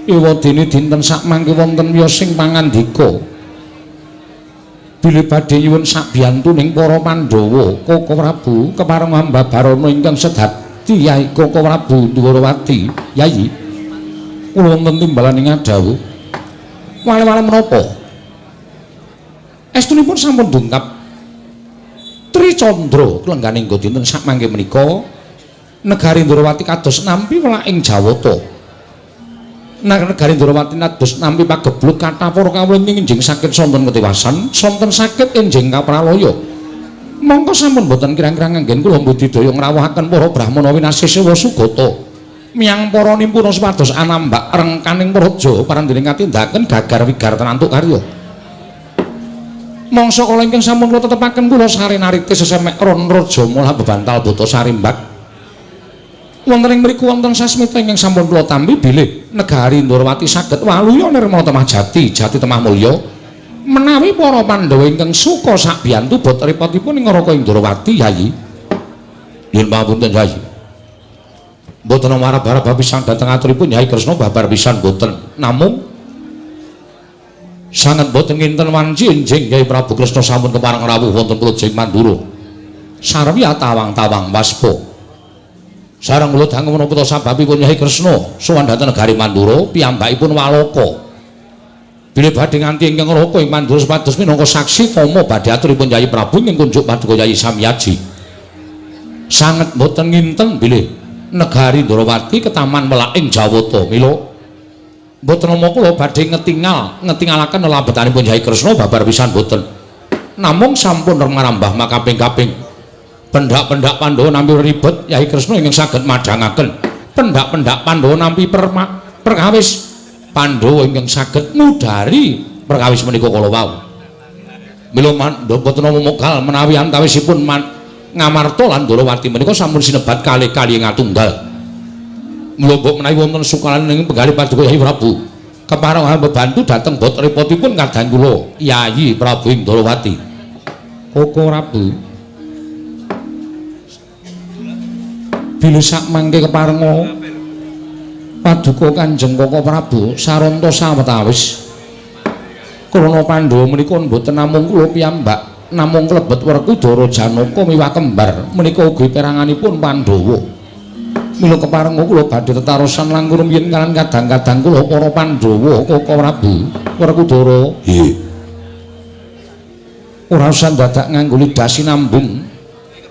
ewadene dinten sakmangke wonten wiyosing pangandika bilih badhe nyuwun sabiyantuning para Pandhawa Koko Prabu kepareng hamba barana ingkang sedati Yai Koko Prabu Ndorowati Yai Kula wonten timbalan ing dawuh. Wale-wale menapa? Estunipun sampun dungkap Tricandra klengganing dinten sakmangke menika negari Ndrawati kados nampi welaking Jawata. Negari Ndrawati kados nampi pageblug kathah para kawula enjing sakit sonten ketiwasan, sonten sakit enjing kapralaya. Mongko sampun boten kirang-kirang anggen kula mbudidaya ngrawuhaken para brahmana winasih sewa sugata. Miyang para nimpuna supados anambak rengkaning praja parandening katindaken gagar wigar tenantuk karya. Mangsa kala ingkang sampun kula tetepaken kula sare narite sesemek ron raja molah bebantal bata sarimbak. Wonten ing mriku wonten sasmita ingkang sampun kula tampi bilih negari Ndrawati saged waluya nirmala temah jati, jati temah mulya. Menawi para Pandhawa ingkang suka sakbiyantu bot repotipun ing Raka Indrawati, Yayi. Nyuwun pangapunten, Yayi. Mboten marab-marab pisan dhateng aturipun Yai Kresna babar pisan mboten. Namung sanget mboten nginten wanci enjing Yai Prabu Kresna sampun kepareng rawuh wonten Plojeng Mandura. Sarwi atawang-tawang waspa. Sareng kula dangu menapa ta sababipun Yai Kresna sowan dhateng negari Mandura piyambakipun waloka. Bilih badhe nganti ingkang raka ing Mandura supados minangka saksi tama badhe aturipun Yai Prabu ing kunjuk paduka Yai Samyaji. Sanget mboten nginten bilih negari Ndrawati ketaman welaking Jawata. Mila mboten nama kula badhe ngetingalaken lelabetanipun Yai Kresna babar pisan mboten. Namung sampun marambah makaping-kaping. Pendak-pendak Pandhawa nampi ribet Yai Kresna ingkang saged madhangaken. Pendak-pendak Pandhawa nampi perkawis Pandhawa ingkang saged ngudari perkawis menika kala wau. Mila mboten nama mokal menawi antawisipun Ngamarta lan Ndrawati menika sampun sinebat kali-kali ngatunggal. Mula mbok menawi wonten sukalan ing penggalih paduka Yai Prabu kepareng bebantu dhateng bot repotipun kadang kula Yayi Prabu ing Ndrawati. Koko Prabu, bilih sakmangke keparenga paduka Kanjeng Koko Prabu saranta sawetawis krana Pandhawa menika mboten namung kula piyambak, namung klebet Werkudara Janaka miwah kembar menika ugi peranganipun Pandhawa. Mila keparenga kula badhe tetarosan langkung rumiyin kaliyan kadang-kadang kula para Pandhawa Koko Prabu Werkudara. Nggih. Ora usah dadak nganggo lidah sinambung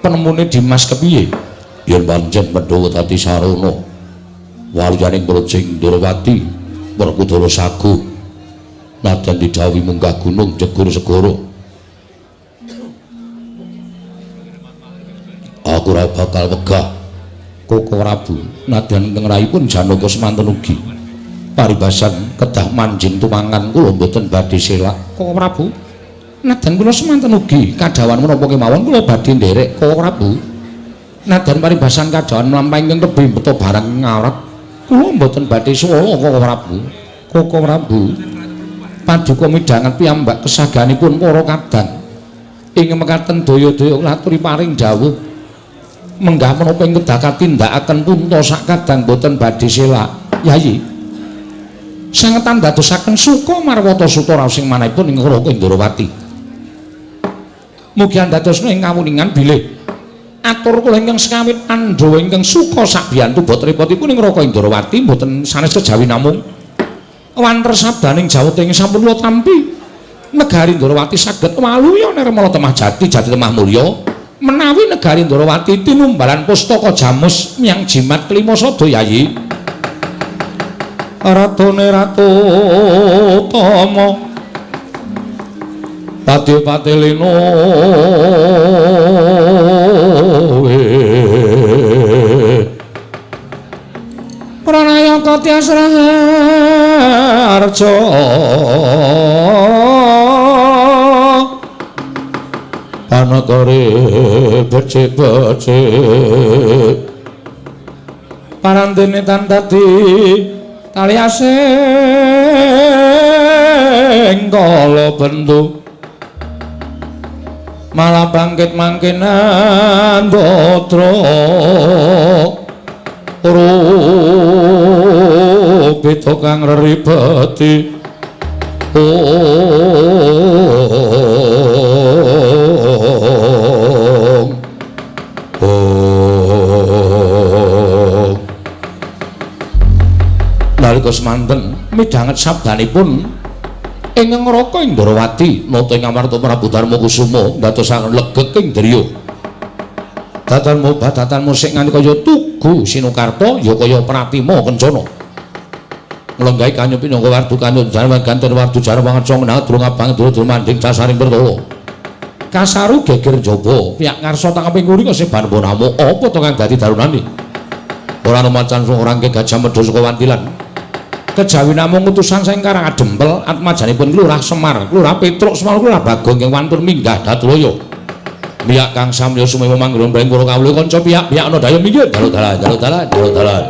penemune Dimas kepiye? Yen pancen Pandhawa dadi sarana waluyaning Plojeng Ndrawati Werkudara saguh nadyan didhawuhi munggah gunung jegur segara. Aku ora bakal wegah Koko Prabu nadyan ingkang rahipun Janaka semanten ugi paribasan kedah manjing tumangan kula mboten badhe selak. Koko Prabu nadyan kula semanten ugi kadhawan menapa kemawon kula badhe nderek Koko Prabu. Nadyan paribasan kadhawan mlampah ingkang tebih beto barang ngawrat kula mboten badhe swala Koko Prabu. Koko Prabu paduka midhanget piyambak kesaganipun para kadang ing mekaten daya-daya laturi paring dawuh menggah menapa ing kedah katindakaken punta sak kadang boten badhe selak. Yayi sanget andadosaken suka marwata suta raos ing manahipun ing Raka Indrawati. Mugi andadosna ing kawuningan bilih atur kula ingkang sekawit Pandhawa ingkang suka sabiyantu bot repotipun ing Raka Indrawati boten sanes kejawi namung wanter sabdaning Jawata ing sampun kula tampi negari Ndrawati saged waluya nirmala temah jati jati temah mulya. Menawi negari Ndrawati tinumbalan pustaka jamus miyang jimat kelima sada Yayi. Ratune Ratu Tama Pati Patelino Pranayaka Tyas Raharja Panagare becik-becik parandene tan dadi tali asing kala bendu malah bangkit mangke nandatra rupita kang reribeti. Om Om Nalika semanten midhanget sabdanipun ing Neraka Indrawati nata ing amarta Prabu Darmakusuma ndadosaken legeg ing driya. Datanmu badatanmu sik nganti kaya tugu Sinukarta ya kaya Pratima Kencana. Nglenggahi kanyu pinangka wardu kanyu jarwan ganten wardu jarwan ngeca ngenang durung abang durung manding dasaring pertala. Kasaru geger jaba piyak ngarsa tangkeping nguri kaseban bonamu apa to kang dadi darunane? Ora ana macan ora gajah medha saka wantilan. Kejawi namung utusan saking Karang Adempel atmajanipun Lurah Semar, Lurah Petruk Semar, Lurah Bagong ing wantun minggah Datulaya. Miyak kang samya sumewa manggon mring para kawula kanca piyak-piyak ana daya minggir dalu dalan dalu dalan dalu dalan.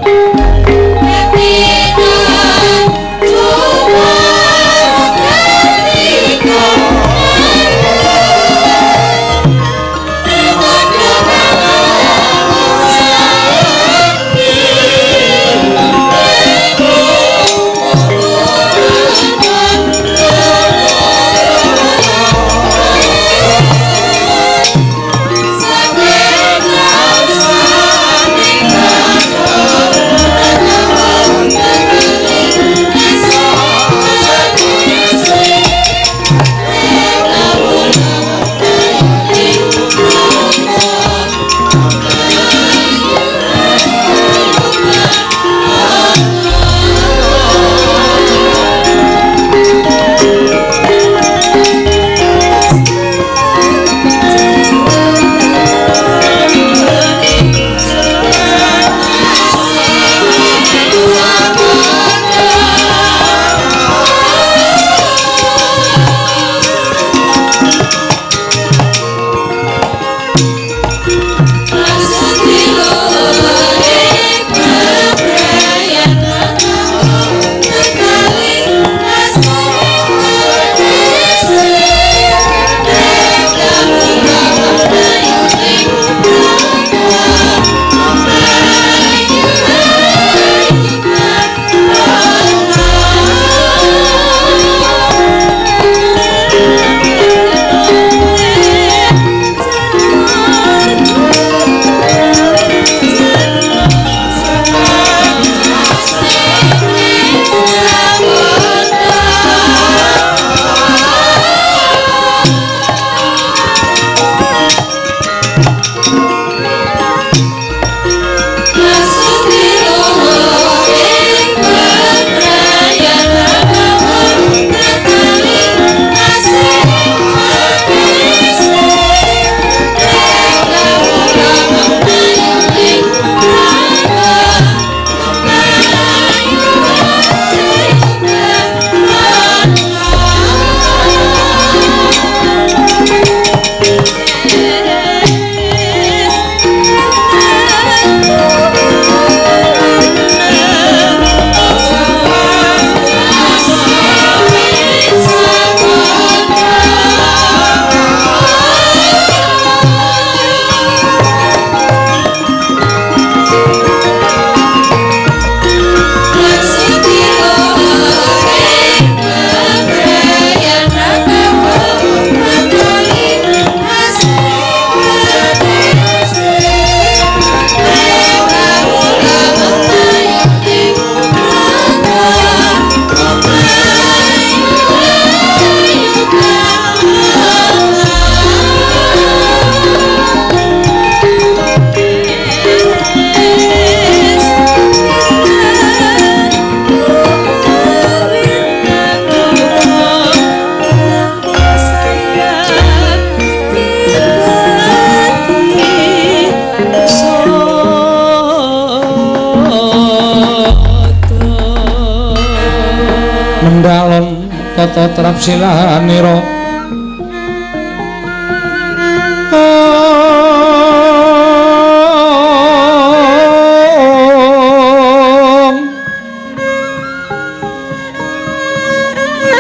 Mendalon tata trapsilanira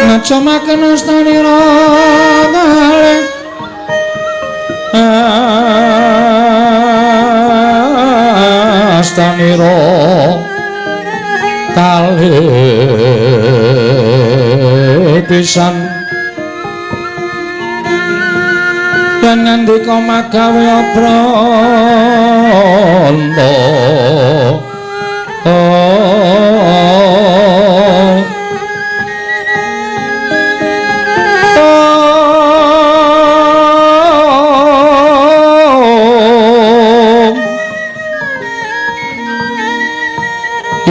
ngacamaken astanira kalih astanira kalih pisan yen ngandika magawe abranta.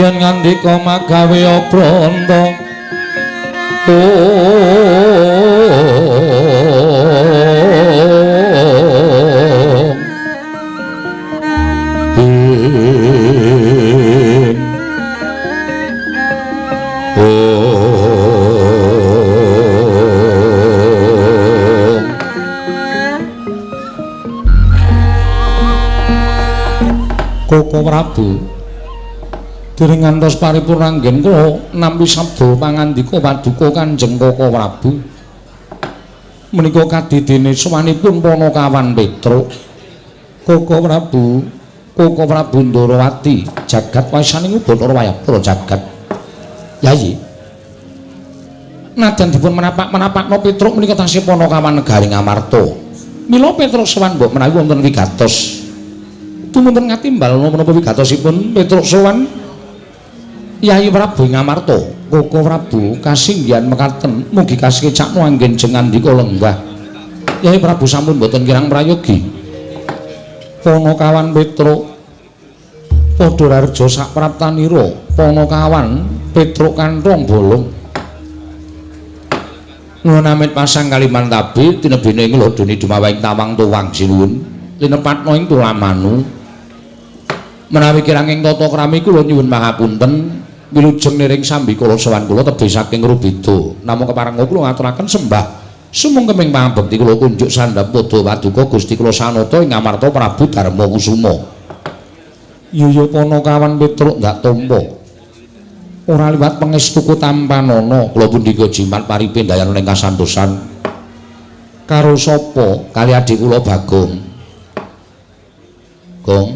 Yen ngandika magawe obranta. Koko Prabu dereng ngantos paripurna anggen kula nampi sabda pangandika paduka Kanjeng Koko Prabu. Menika kadidene sowanipun Panakawan Petruk. Koko Prabu, Koko Prabu Ndarawati jagat wasaning Bathara Wayabra jagat. Yayi. Najan dipun menapak-menapakno Petruk menika tasih Panakawan negari Ngamarta. Mila Petruk sowan mbok menawi wonten wigatos. Tumunten ngatimbal menapa wigatosipun Petruk sowan Yayi Prabu Ngamarta. Koko Prabu kasinggihan mekaten mugi kasekecakno anggen jeng ngandika lenggah. Yayi Prabu sampun boten kirang prayogi. Panakawan Petruk padha rareja sapraptanira. Panakawan Petruk kanthong bolong. Nuwun amit pasang kaliman tabi tinebene ing lodone dumawahing tawang tuwang sinuwun linepatna ing tulamanu. Menawi kiranging tata krami kula nyuwun pangapunten wilujeng niring sambikala sowan kula tebih saking Rubeda. Namung kepareng kula ngaturaken sembah sumungkeming pangabekti kula kunjuk sandhap padha paduka Gusti kula sanata ing Ngamarta Prabu Darma Kusuma. Yuya Panakawan Petruk ndak tampa. Ora liwat pangestuku tampanana kula pundhika jimat paripe ndayana ing kasantosan. Karo sapa? Kali adik kula Bagong. Gong,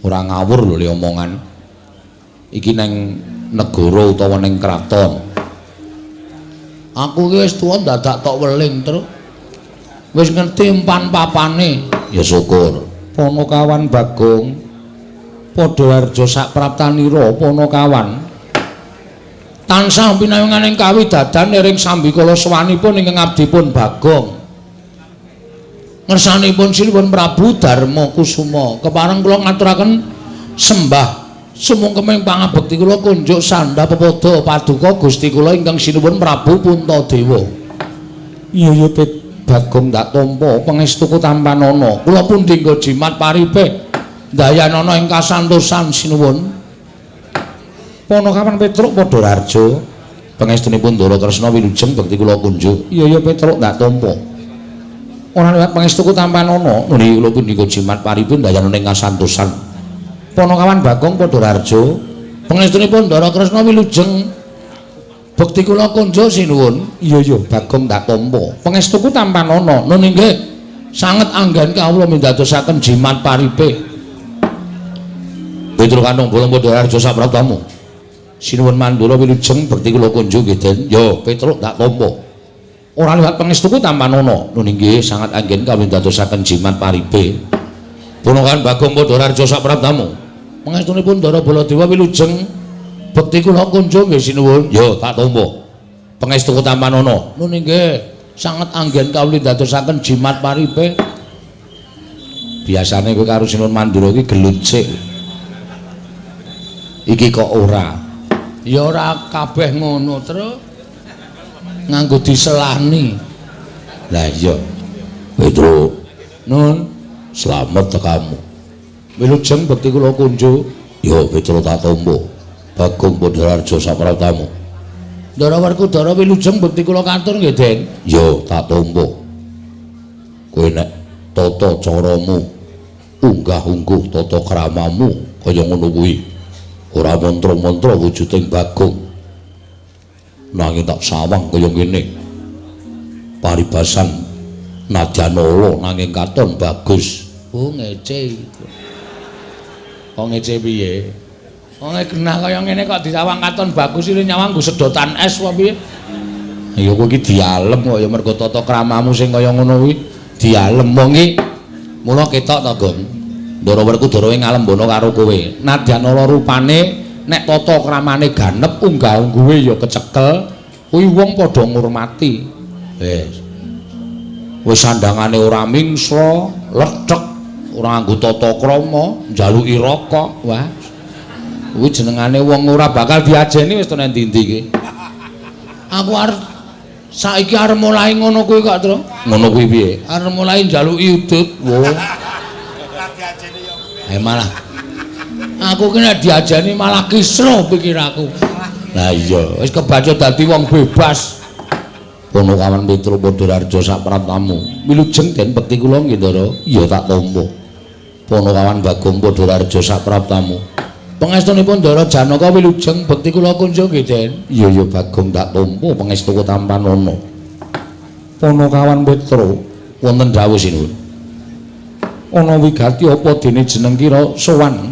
Ora ngawur lho le omongan. Iki neng negara utawa neng kraton. Aku iki wis tuwa dadak tok weling, Truk. Wis ngerti empan papane. Ya syukur. Panakawan Bagong padha harja sapraptanira Panakawan tansah pinayunganing kawidadan ering sambikala sowanipun ingkang abdipun Bagong. Ngersanipun Sinuwun Prabu Darma Kusuma kepareng kula ngaturaken sembah sumungkeming pangabekti kula kunjuk sandha pepadha paduka Gusti kula ingkang Sinuwun Prabu Puntadewa. Iya ya Bagong ndak tampa pangestuku tampanana kula pundhingga jimat paripe ndayanana ing kasantosan sinuwun. Panakawan Petruk padha raharja pangestunipun Ndara Kresna wilujeng bekti kula kunjuk. Iya ya Petruk ndak tampa. Ora liwat pangestuku tampanana nuli kula pundhika jimat paripe ndayanana ing kasantosan. Panakawan Bagong padha raharja pangestunipun Ndara Kresna wilujeng bekti kula kunjuk sinuwun. Iya ya Bagong ndak tampa pangestuku tampanana. Nun inggih sanget anggen kawula mindadosaken jimat paripe. Petruk kantong bolong padha raharja sapraptamu. Sinuwun Mandura wilujeng bekti kula kunjuk nggih Den. Ya Petruk ndak tampa. Ora liwat pangestuku tampanana. Nun inggih sanget anggen kawula mindadosaken jimat paripe. Panakawan Bagong padha raharja sapraptamu. Pangestunipun Ndara Baladewa wilujeng bekti kula kunjuk nggih sinuwun. Ya tak tampa. Pangestuku tampanana. Nun inggih sanget anggen kawula ndadosaken jimat paripe. Biasane kowe karo Sinuwun Mandura iki gelut sik. Iki kok ora. Ya ora kabeh ngono, Truk. Nganggo diselani. Lah iya. Petruk, nun slamet tekamu. Wilujeng bekti kula kunjuk. Ya Petruk tak tampa. Bagong padha raharja sapraptamu. Ndara Werkudara wilujeng bekti kula katur nggih, Den. Ya tak tampa. Kowe nek tata caramu unggah-ungguh tata kramamu kaya ngono kuwi ora mantra-mantra wujuding Bagong. Nanging tak sawang kaya ngene. Paribasan nadyan ala nanging katon bagus. Oh ngece. Kok ngece piye? Wong genah kaya ngene kok disawang katon bagus iki nyawang nggo sedotan es apa piye? Ya kowe iki dialem kok ya mergo tata kramamu sing kaya ngono kuwi dialem wong iki. Mula ketok to, Gong. Ndara Werkudara ngalembana karo kowe. Nadyan ala rupane nek tata kramane ganep unggah-ungguhe ya kecekel, kuwi wong padha ngurmati. Wis. Wis sandangane ora mingsra, lethek, ora nganggo tata krama, njaluki rokok. Wah. Kuwi jenengane wong ora bakal diajeni wis to nang ndi-ndi iki. Aku arep saiki arep mulai ngono kuwi kok, Tru. Ngono kuwi piye? Arep mulai njaluki udut. Wo. Eh malah aku ki nek diajeni malah kisruh pikiraku. Lah iya, wis kebaca dadi wong bebas. Ponokawan Petro Padharjo sapraptamu. Wilujeng den bekti kula nggih, Ndara. Iya tak tampa. Ponokawan Bagong Padharjo sapraptamu. Pangestunipun Ndara Janaka wilujeng bekti kula kunjung nggih, Den. Iya ya Bagong tak tampa pangestuku tampanana. Ponokawan Petro wonten dawuh sinuwun. Ana wigati apa dene jeneng kira sowan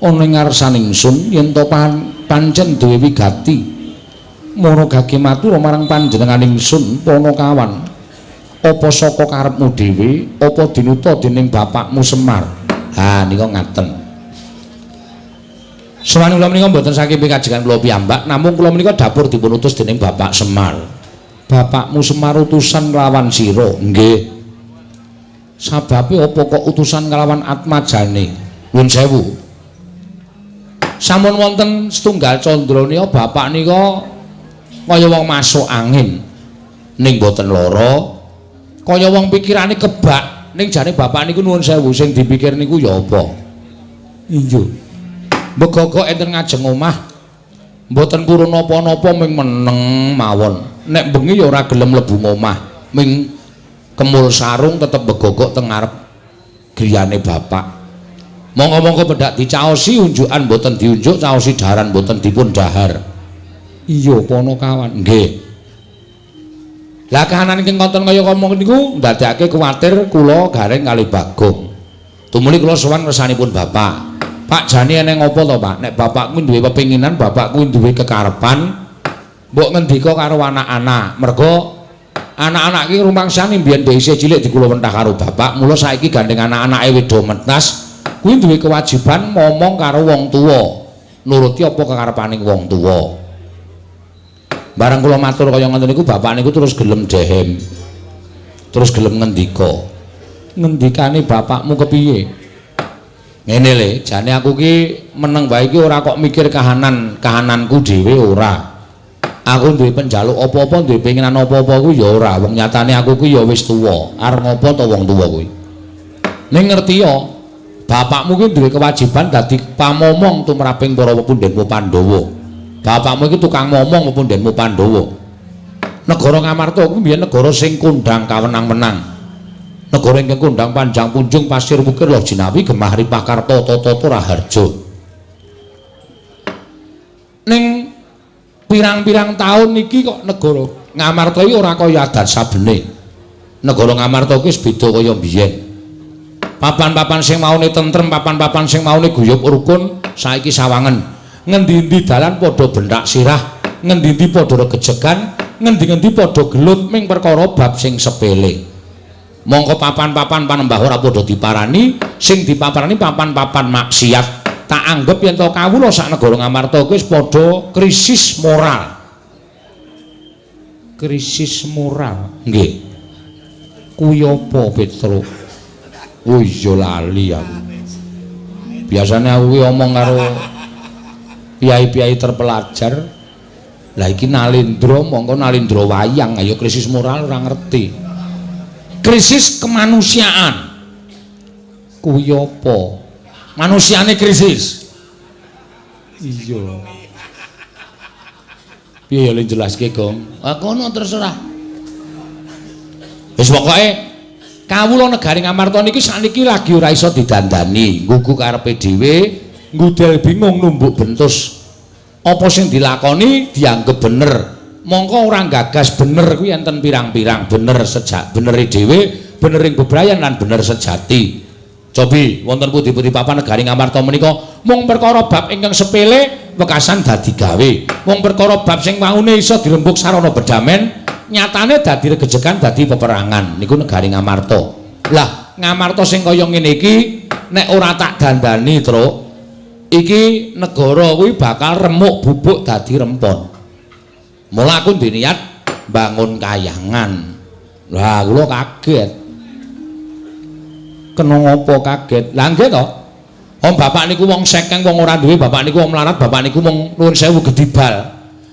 ana ing ngarsaning ingsun yen to pancen duwe wigati. Mara gage matur marang panjenengan ingsun Ponokawan. Apa saka karepmu dhewe apa dinuta dening bapakmu Semar? Ha nika ngaten. Sowan kula menika mboten saking pikajengan kula piyambak, namung kula menika dapur dipun utus dening Bapak Semar. Bapakmu Semar utusan nglawan sira? Nggih. Sababe apa kok utusan nglawan atmajane? Nuwun sewu. Sampun wonten setunggal candra nika bapak nika kaya wong masuk angin ning mboten lara, kaya wong pikirane kebak ning jane bapak niku nuwun sewu sing dipikir niku ya apa? Iya. Mbegogok enten ngajeng omah mboten purun napa-napa ming meneng mawon. Nek bengi ya ora gelem mlebu omah, ming kemul sarung tetep begogok teng ngarep griyane bapak. Monggo-monggo pendak dicaosi unjukan mboten diunjuk, caosi daharan mboten dipun dahar. Iya Ponokawan. Nggih. Lah kahanan ingkang konten kaya ngomong niku ndadekake kuwatir kula gareng kalih Bagong. Tumuli kula sowan ngersanipun bapak. Pak jane eneng apa to, Pak? Nek bapakku duwe pepinginan, bapakku duwe kekarepan, mbok ngendika karo anak-anak. Mergo anak-anak iki rumangsane mbiyen isih cilik dikula wentah karo bapak, mula saiki gandeng anak-anake wedo mentas, kuwi duwe kewajiban momong karo wong tuwa. Nuruti apa kekarepaning wong tuwa. Bareng kula matur kaya ngoten niku bapak niku terus gelem dehem. Terus gelem ngendika. Ngendikane bapakmu kepiye? Ngene le, jane aku ki meneng wae iki ora kok mikir kahanan-kahananku dhewe ora. Aku duwe penjaluk apa-apa, duwe penginan apa-apa kuwi ya ora. Wong nyatane aku ki ya wis tuwa. Arep ngopo to wong tuwa kuwi? Ning ngerti ya, bapakmu ki duwe kewajiban dadi pamomong tumraping para pepundhenmu Pandhawa. Bapakmu iki tukang momong pepundhenmu Pandhawa. Negara Ngamarta kuwi mbiyen negara sing kondang kawenang-wenang. Negara ingkang kondang panjang punjung pasir wukir loh jinawi gemah ripah karta tata raharja. Ning pirang-pirang taun iki kok negara Ngamarta iki ora kaya adat sabene. Negara Ngamarta iki wis beda kaya mbiyen. Papan-papan sing maune tentrem, papan-papan sing maune guyub rukun saiki sawangen. Ngendi-endi dalan padha benthak sirah, ngendi-endi padha regejegan, ngendi-endi padha gelut ming perkara bab sing sepele. Mongko papan-papan panembah ora padha diparani, sing dipaparani papan-papan maksiat. Tak anggep yen to kawula sak negara Ngamarta kuwi wis padha krisis moral. Krisis moral. Nggih. Kuwi apa, Petro? Oh iya lali aku. Biasane aku kuwi omong karo piyai-piyai terpelajar. Lah iki Nalendra mongko Nalendra wayang, ayo krisis moral ora ngerti. Krisis kemanusiaan. Kuwi apa? Manusiane krisis. Iya. Piye ya le jelaske, Gong? Ah kono terserah. Wis pokoke kawula negari Ngamarta niki sakniki lagi ora iso didandani, nggugu karepe dhewe, ngudel bingung numbuk bentus. Apa sing dilakoni dianggep bener. Mongko ora gagas bener kuwi enten pirang-pirang, bener sejak benere dhewe, bener ing bebrayan lan bener sejati. Cobi wonten pundi-pundi papan negari Ngamarta menika mung perkara bab ingkang sepele wekasan dadi gawe. Mung perkara bab sing waune iso dirembug sarana bedamen, nyatane dadi regejegan, dadi peperangan. Niku negari Ngamarta. Lah, Ngamarta sing kaya ngene iki nek ora tak dandani, Truk, iki negara kuwi bakal remuk bubuk dadi rempon. Mula aku duwe niat bangun kayangan. Lah, kula kaget. Kena ngopo kaget? Lah nggih to. Om bapak niku wong sekeng, wong ora duwe, bapak niku wong melarat, bapak niku wong nuwun sewu gedibal.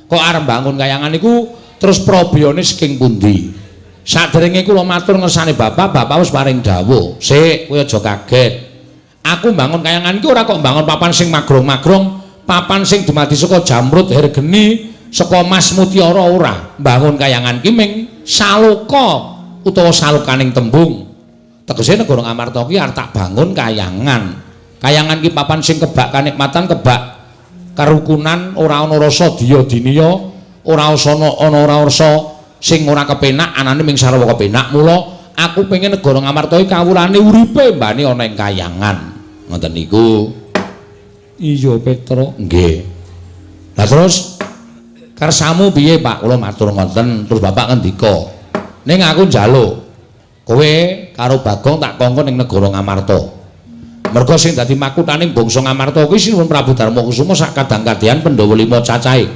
Kok arep bangun kayangan niku terus probiyone saking pundi? Saderenge kula matur ngersane bapak, bapak wis paring dawuh. Sik, kowe aja kaget. Aku bangun kayangan iki ora kok bangun papan sing magrong-magrong, papan sing dumadi saka jamrut hergeni, saka mas mutiara ora. Bangun kayangan ki ming saloka utawa salokaning tembung. Tegese negara Ngamarta ki arep tak bangun kayangan. Kayangan ki papan sing kebak kanikmatan, kebak kerukunan, ora ana rasa diya diniya, ora ana ora rasa sing ora kepenak, anane ming sarwa kepenak. Mula aku pengen negara Ngamarta iki kawulane uripe mbane ana ing kayangan. Ngoten niku. Iya, Petro. Nggih. Lah terus kersamu piye, Pak? Kula matur ngoten, terus bapak ngendika, "Ning aku njaluk kowe karo Bagong tak kongkon ning negara Ngamarta." Merga sing dadi makuthaning bangsa Ngamarta kuwi Sinuwun Prabu Darma Kusuma sak kadang-kadhean Pandhawa lima cacahe.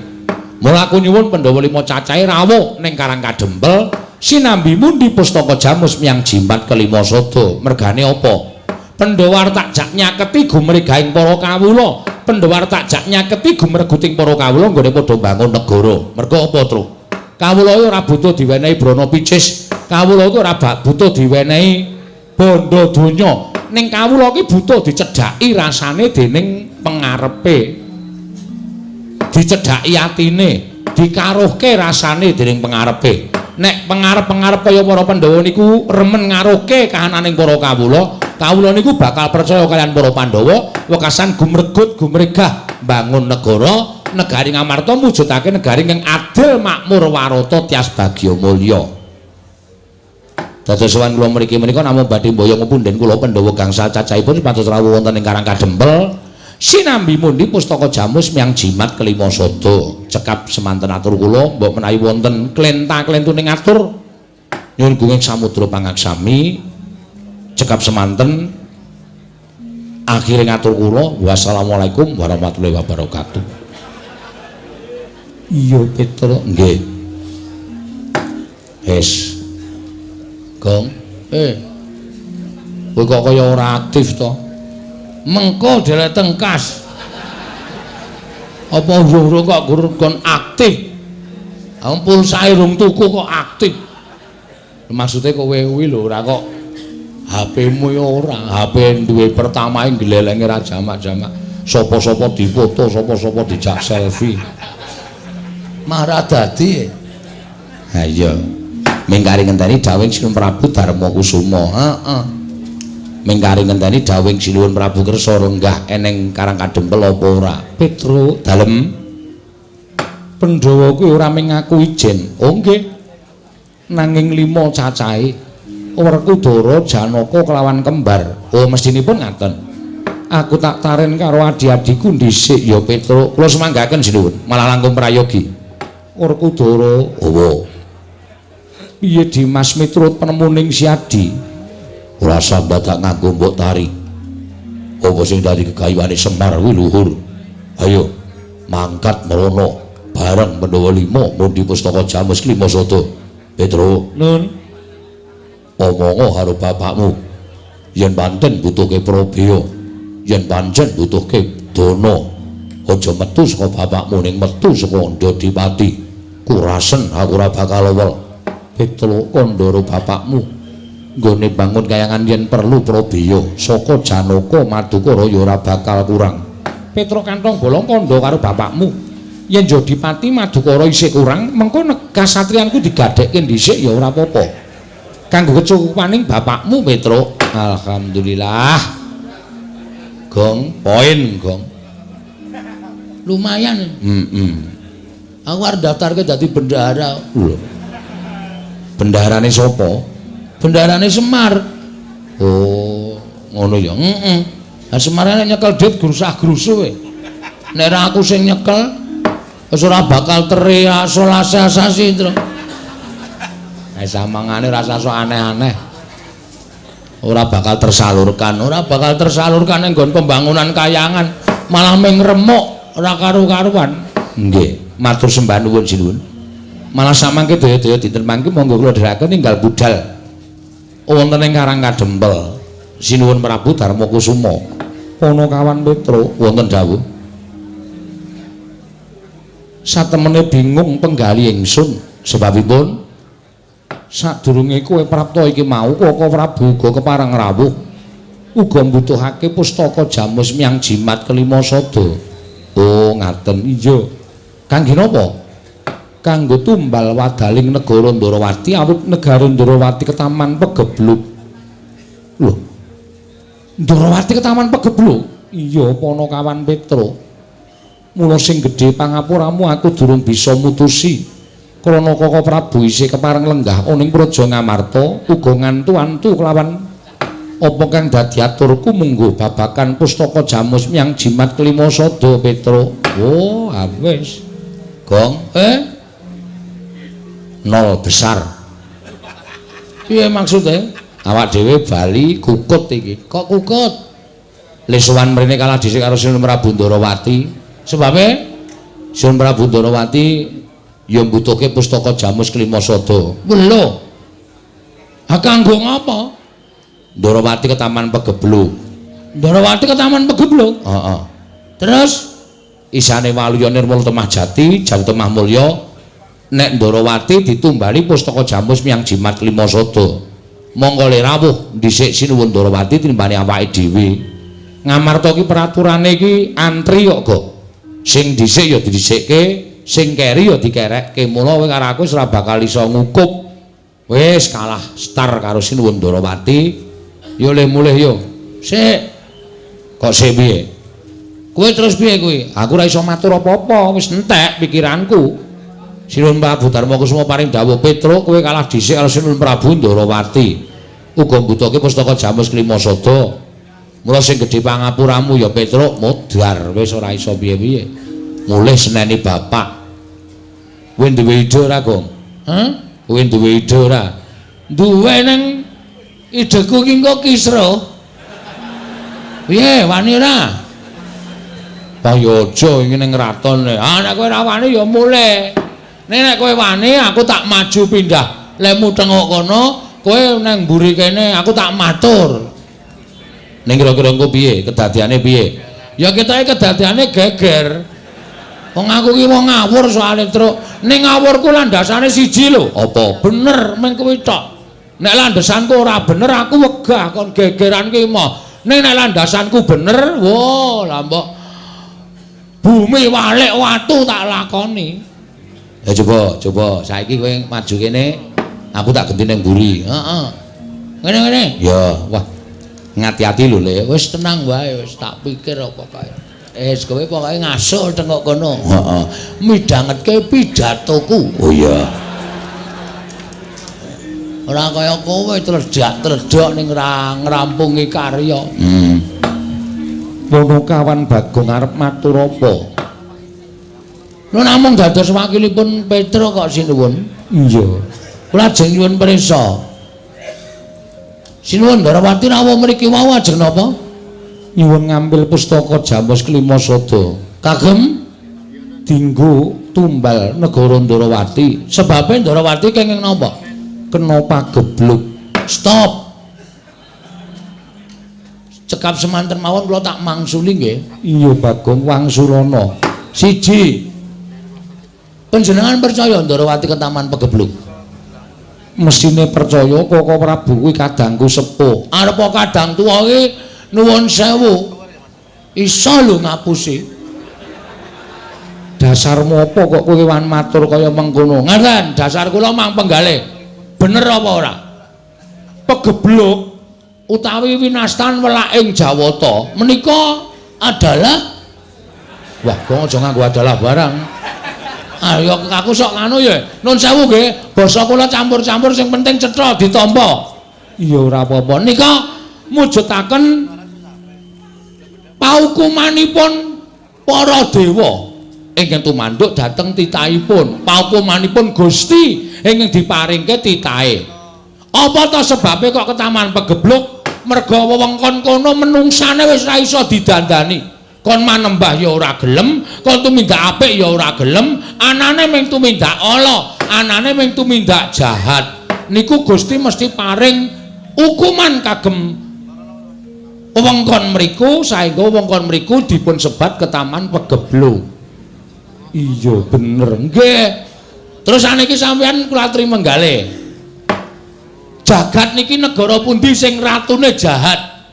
Mula aku nyuwun Pandhawa lima cacahe rawuh ning Karang Kadempel sinambi mundi pustaka jamus miyang jimat kelima sada. Mergane apa? Pandhawa arep tak jak nyaketi gumregahing para kawula. Pandhawa arep tak jak nyaketi gumreguting para kawula nggone padha bangun negara. Merga apa, Tru? Kawula ora butuh diwenehi brana picis. Kawula iku ora butuh diwenehi bondo donya. Ning kawula iki butuh dicedhaki rasane dening pengarepe. Dicedhaki atine, dikaruhke rasane dening pengarepe. Nek pengarep-pengarep kaya para Pandhawa niku remen ngaruhke kahananing para kawula, kawula niku bakal percaya kaliyan para Pandhawa, wekasan gumregut gumregah bangun negara, negari Ngamarta mujudake negari ingkang adil, makmur, warata, tias bagya mulya. Dados sowan kula mriki menika namung badhe mboyong punden kula Pandhawa gangsal cacahipun supados rawuh wonten ing Karang Kadempel sinambi mundi pustaka jamus miyang jimat kelima sada. Cekap semanten atur kula, mbok menawi wonten klenta-klentuning atur nyuwun gunging samudra pangaksami. Cekap semanten akhire ngatur kula, wassalamualaikum warahmatullahi wabarakatuh. Iya, Petro. Nggih. Wis. Gong, kowe kok kaya ora aktif to? Mengko dhewe tengkas. Apa urung kok kon aktif? Wong pulsae rung tuku kok aktif. Maksude kowe kuwi lho ora kok HP-mu ya ora, HP duwe pertama glelenge ra jamak-jamak. Sapa-sapa dipoto, sapa-sapa dijak selfie. Marah dadi. Ha iya. Mingkari ngenteni dawuhing Sinuwun Prabu Darma Kusuma. Heeh. Mingkari ngenteni dawuhing Sinuwun Prabu kersa lenggah eneng Karang Kadempel apa ora? Petro dalem Pandhawa kuwi ora mung ngaku ijen. Oh nggih. Nanging lima cacahe Werkudara, Janaka kelawan kembar. Oh mestinipun ngaten. Aku tak taren karo adi-adiku dhisik ya Petro. Kula semanggaken Sinuwun, malah langkung prayogi. Werkudara, oh. Piye Dimas miturut penemuning si Adi? Ora usah dadak nganggo mbok tari. Apa sing dadi gegayuhane Semar kuwi luhur. Ayo mangkat merono bareng Pandhawa lima mundi pustaka jamus klima sada. Petro, Nun. Omongo karo bapakmu. Yen pancen butuhke probaya, yen pancen butuhke dana, aja metu saka bapakmu ning metu saka Ndodipati. Kurasen aku ora bakal lewel. Petro kandhara bapakmu nggone bangun kayangan yen perlu probaya saka Janaka Madukara ya ora bakal kurang. Petro kantong bolong kandha karo bapakmu. Yen Jodipati Madukara isih kurang, mengko kasatriyanku digadhekke dhisik ya ora apa-apa. Kanggo kecukupaning bapakmu Petro. Alhamdulillah. Gong, poin gong. Lumayan. Heeh. Aku arep daftarke dadi bendahara. Lho. Bendaharane sapa? Bendaharane Semar. Oh, ngono ya. Heeh. Lah Semar nek nyekel dhuwit grusah-grusuh kowe. Nek ora aku sing nyekel wis ora bakal terrealisasi, Tru. Eh samangane ora usah aneh-aneh. Ora bakal tersalurkan, ora bakal tersalurkan ning nggon pembangunan kayangan, malah ming remuk ora karu-karuan. Nggih, matur sembah nuwun sinuwun. Malah samangke daya-daya dinten mangke monggo kula dherekaken ninggal budal wonten ing Karang Kadempel. Sinuwun Prabu Darma Kusuma. Ponokawan Petruk wonten dawuh. Satemene bingung penggali ingsun sebabipun sadurunge kowe prapta iki mau Koko Prabu uga kepareng rawuh uga mbutuhake pustaka jamus miang jimat kelima sada. Oh ngaten. Iya. Kangge napa? Kanggo tumbal wadaling negara Ndarawati awit negara Ndarawati ketaman pegebluk. Lho. Ndarawati ketaman pegebluk? Iya, Ponokawan Petruk. Mula sing gedhe pangapuramu aku durung bisa mutusi. Krana Koko Prabu isih kepareng lenggah ana ing Praja Ngamarta uga ngantu-antu kelawan apa kang dadi aturku munggo babakan pustaka jamus miang jimat kelima sada Petruk. Oh, wis. Gong, nol besar. Piye maksude? Awak dhewe bali kukut iki. Kok kukut? Le sowan mrene kalah dhisik karo Sinuwun Prabu Ndarawati. Sebabe Sinuwun Prabu Ndarawati ya mbutuhke pustaka jamus kelima sada. Lho. Ha kanggo ngapa? Ndarawati ketaman pegebluk. Ndarawati ketaman pegebluk? Heeh. Terus isane Waluya Nirmala Temah Jati, Jati Temah Mulya nek Ndarawati ditumbali pustaka jamus miang jimat kelima sada. Monggo le rawuh dhisik Sinuwun Ndarawati tinimbane awake dhewe. Ngamarta iki peraturane iki antri kok, Gok. Sing dhisik ya didhisikke, sing keri ya dikerekke. Mula kowe karo aku wis ora bakal iso ngukup. Wis kalah star karo Sinuwun Ndarawati. Yo le mulih yo. Sik. Kok sik piye? Kowe terus piye kuwi? Aku ora iso matur apa-apa, wis entek pikiranku. Sinuwun Prabu Darma Kusuma paring dawuh, Petruk kowe kalah dhisik karo Sinuwun Prabu Ndarawati. Uga mbutuhke pustaka jamus kelima sada. Mula sing gedhe pangapuramu ya Petruk modar wis ora iso piye-piye. Mulih seneni bapak. Kowe duwe ide ora, Gong? Hah? Kowe duwe ide ora? Duwe nang ideku ki engko kisruh. Piye, wani ora? Wah ya aja iki ning kraton. Ah nek kowe ora wani ya mulih. Nek nek kowe wani aku tak maju pindah. Lemu tengok kono, kowe nang mburi kene aku tak matur. Ning kira-kira engko piye? Kedadiane piye? Ya ketoke kedadiane geger. Wong aku ki wong ngawur soalé, Truk. Ning ngawurku landasane siji lho. Apa? Bener meng kuwi tok. Nek landasanku ora bener aku wegah kon gegeran ki moh. Ning nek landasanku bener, wo lah mbok bumi walik watu tak lakoni. Ya coba, coba saiki kowe maju kene, aku tak genti ning mburi. Heeh. Ngene-ngene. Ya, wah. Ngati-ati lho, Le. Wis tenang wae, wis tak pikir apa kae. Wis kowe pokoke ngasuh tengok kono. Heeh. Midhangetke pidatoku. Oh iya. Ora kaya kowe tledhak-tledhok ning ngrampungi karya. Ponokawan Bagong arep matur apa? Lho namung dados wakilipun Petruk kok sinuwun. Iya. Kula ajeng nyuwun prisa. Sinuwun Ndarawati rawuh mriki wau ajeng napa? Nyuwun ngambil pustaka Jamus Kelima Sada. Kagem dinggo tumbal negara Ndarawati. Sebabe Ndarawati kenging napa? Kena pagebluk. Stop. Cekap semanten mawon kula tak mangsuli nggih. Iya Bagong wangsulana. Siji. Panjenengan percaya Ndarawati ketaman pegebluk? Mesine percaya Koko Prabu kuwi kadangku sepuh. Arepa kadang tuwa iki nuwun sewu. Iso lho ngapusi. Dasarmu apa kok kowe wan matur kaya mengkono? Ngaten, dasar kula mang penggalih. Bener apa ora? Pegebluk utawi winastan welaking Jawata menika adalah wah, kok aja nganggo adalah barang. Ayo aku sok nganu ya. Nun sewu nggih, basa kula campur-campur sing penting cetha ditampa. Iya ora apa-apa. Nika mujudaken paukumanipun para dewa ingkang tumanduk dhateng titahipun, paukumanipun Gusti ingkang diparingke titahe. Apa ta sebabe kok ketaman pegebluk? Merga wewengkon kono menungsane wis ora iso didandani. Kon manembah ya ora gelem, kon tumindak apik ya ora gelem, anane mung tumindak ala, anane mung tumindak jahat. Niku Gusti mesti paring hukuman kagem Wewengkon mriku saengga wewengkon mriku dipun sebat Ketaman Pegeblung. Iya bener nggih. Terus saniki sampeyan kula aturi menggalih. Jagat niki negara pundi sing ratune jahat?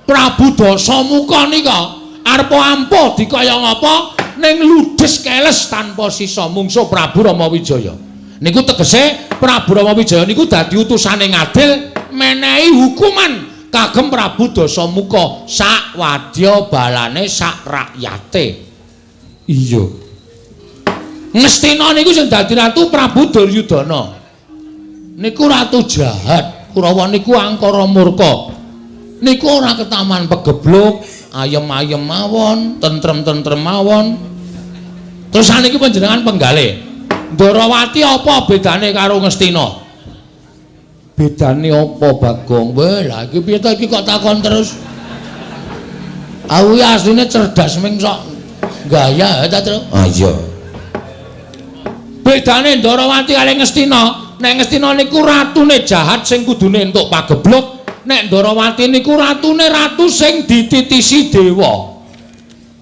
Prabu Dasamuka nika arep ampuh dikaya ngapa ning ludes keles tanpa sisa mungsuh Prabu Rama Wijaya. Niku tegese Prabu Rama Wijaya niku dadi utusane ngadil menehi hukuman kagem Prabu Dasamuka sak wadya balane sak rakyate. Iya. Ngastina niku sing dadi ratu Prabu Duryudana. Niku ratu jahat, Kurawa niku angkara murka. Niku ora ketaman pegebluk, ayem-ayem mawon, tentrem-tentrem mawon. Terus saniki panjenengan penggalih. Ndorowati apa bedane karo Ngastina? Bedane apa, Bagong? Weh, lha iki piye to iki kok takon terus? Aku iki asline cerdas ming sok gaya ta, Tru? Ah iya. Bedane Ndorowati kali Ngastina, nek Ngastina niku ratune jahat sing kudune entuk pagebluk, nek Ndorowati niku ratune ratu sing dititisi dewa.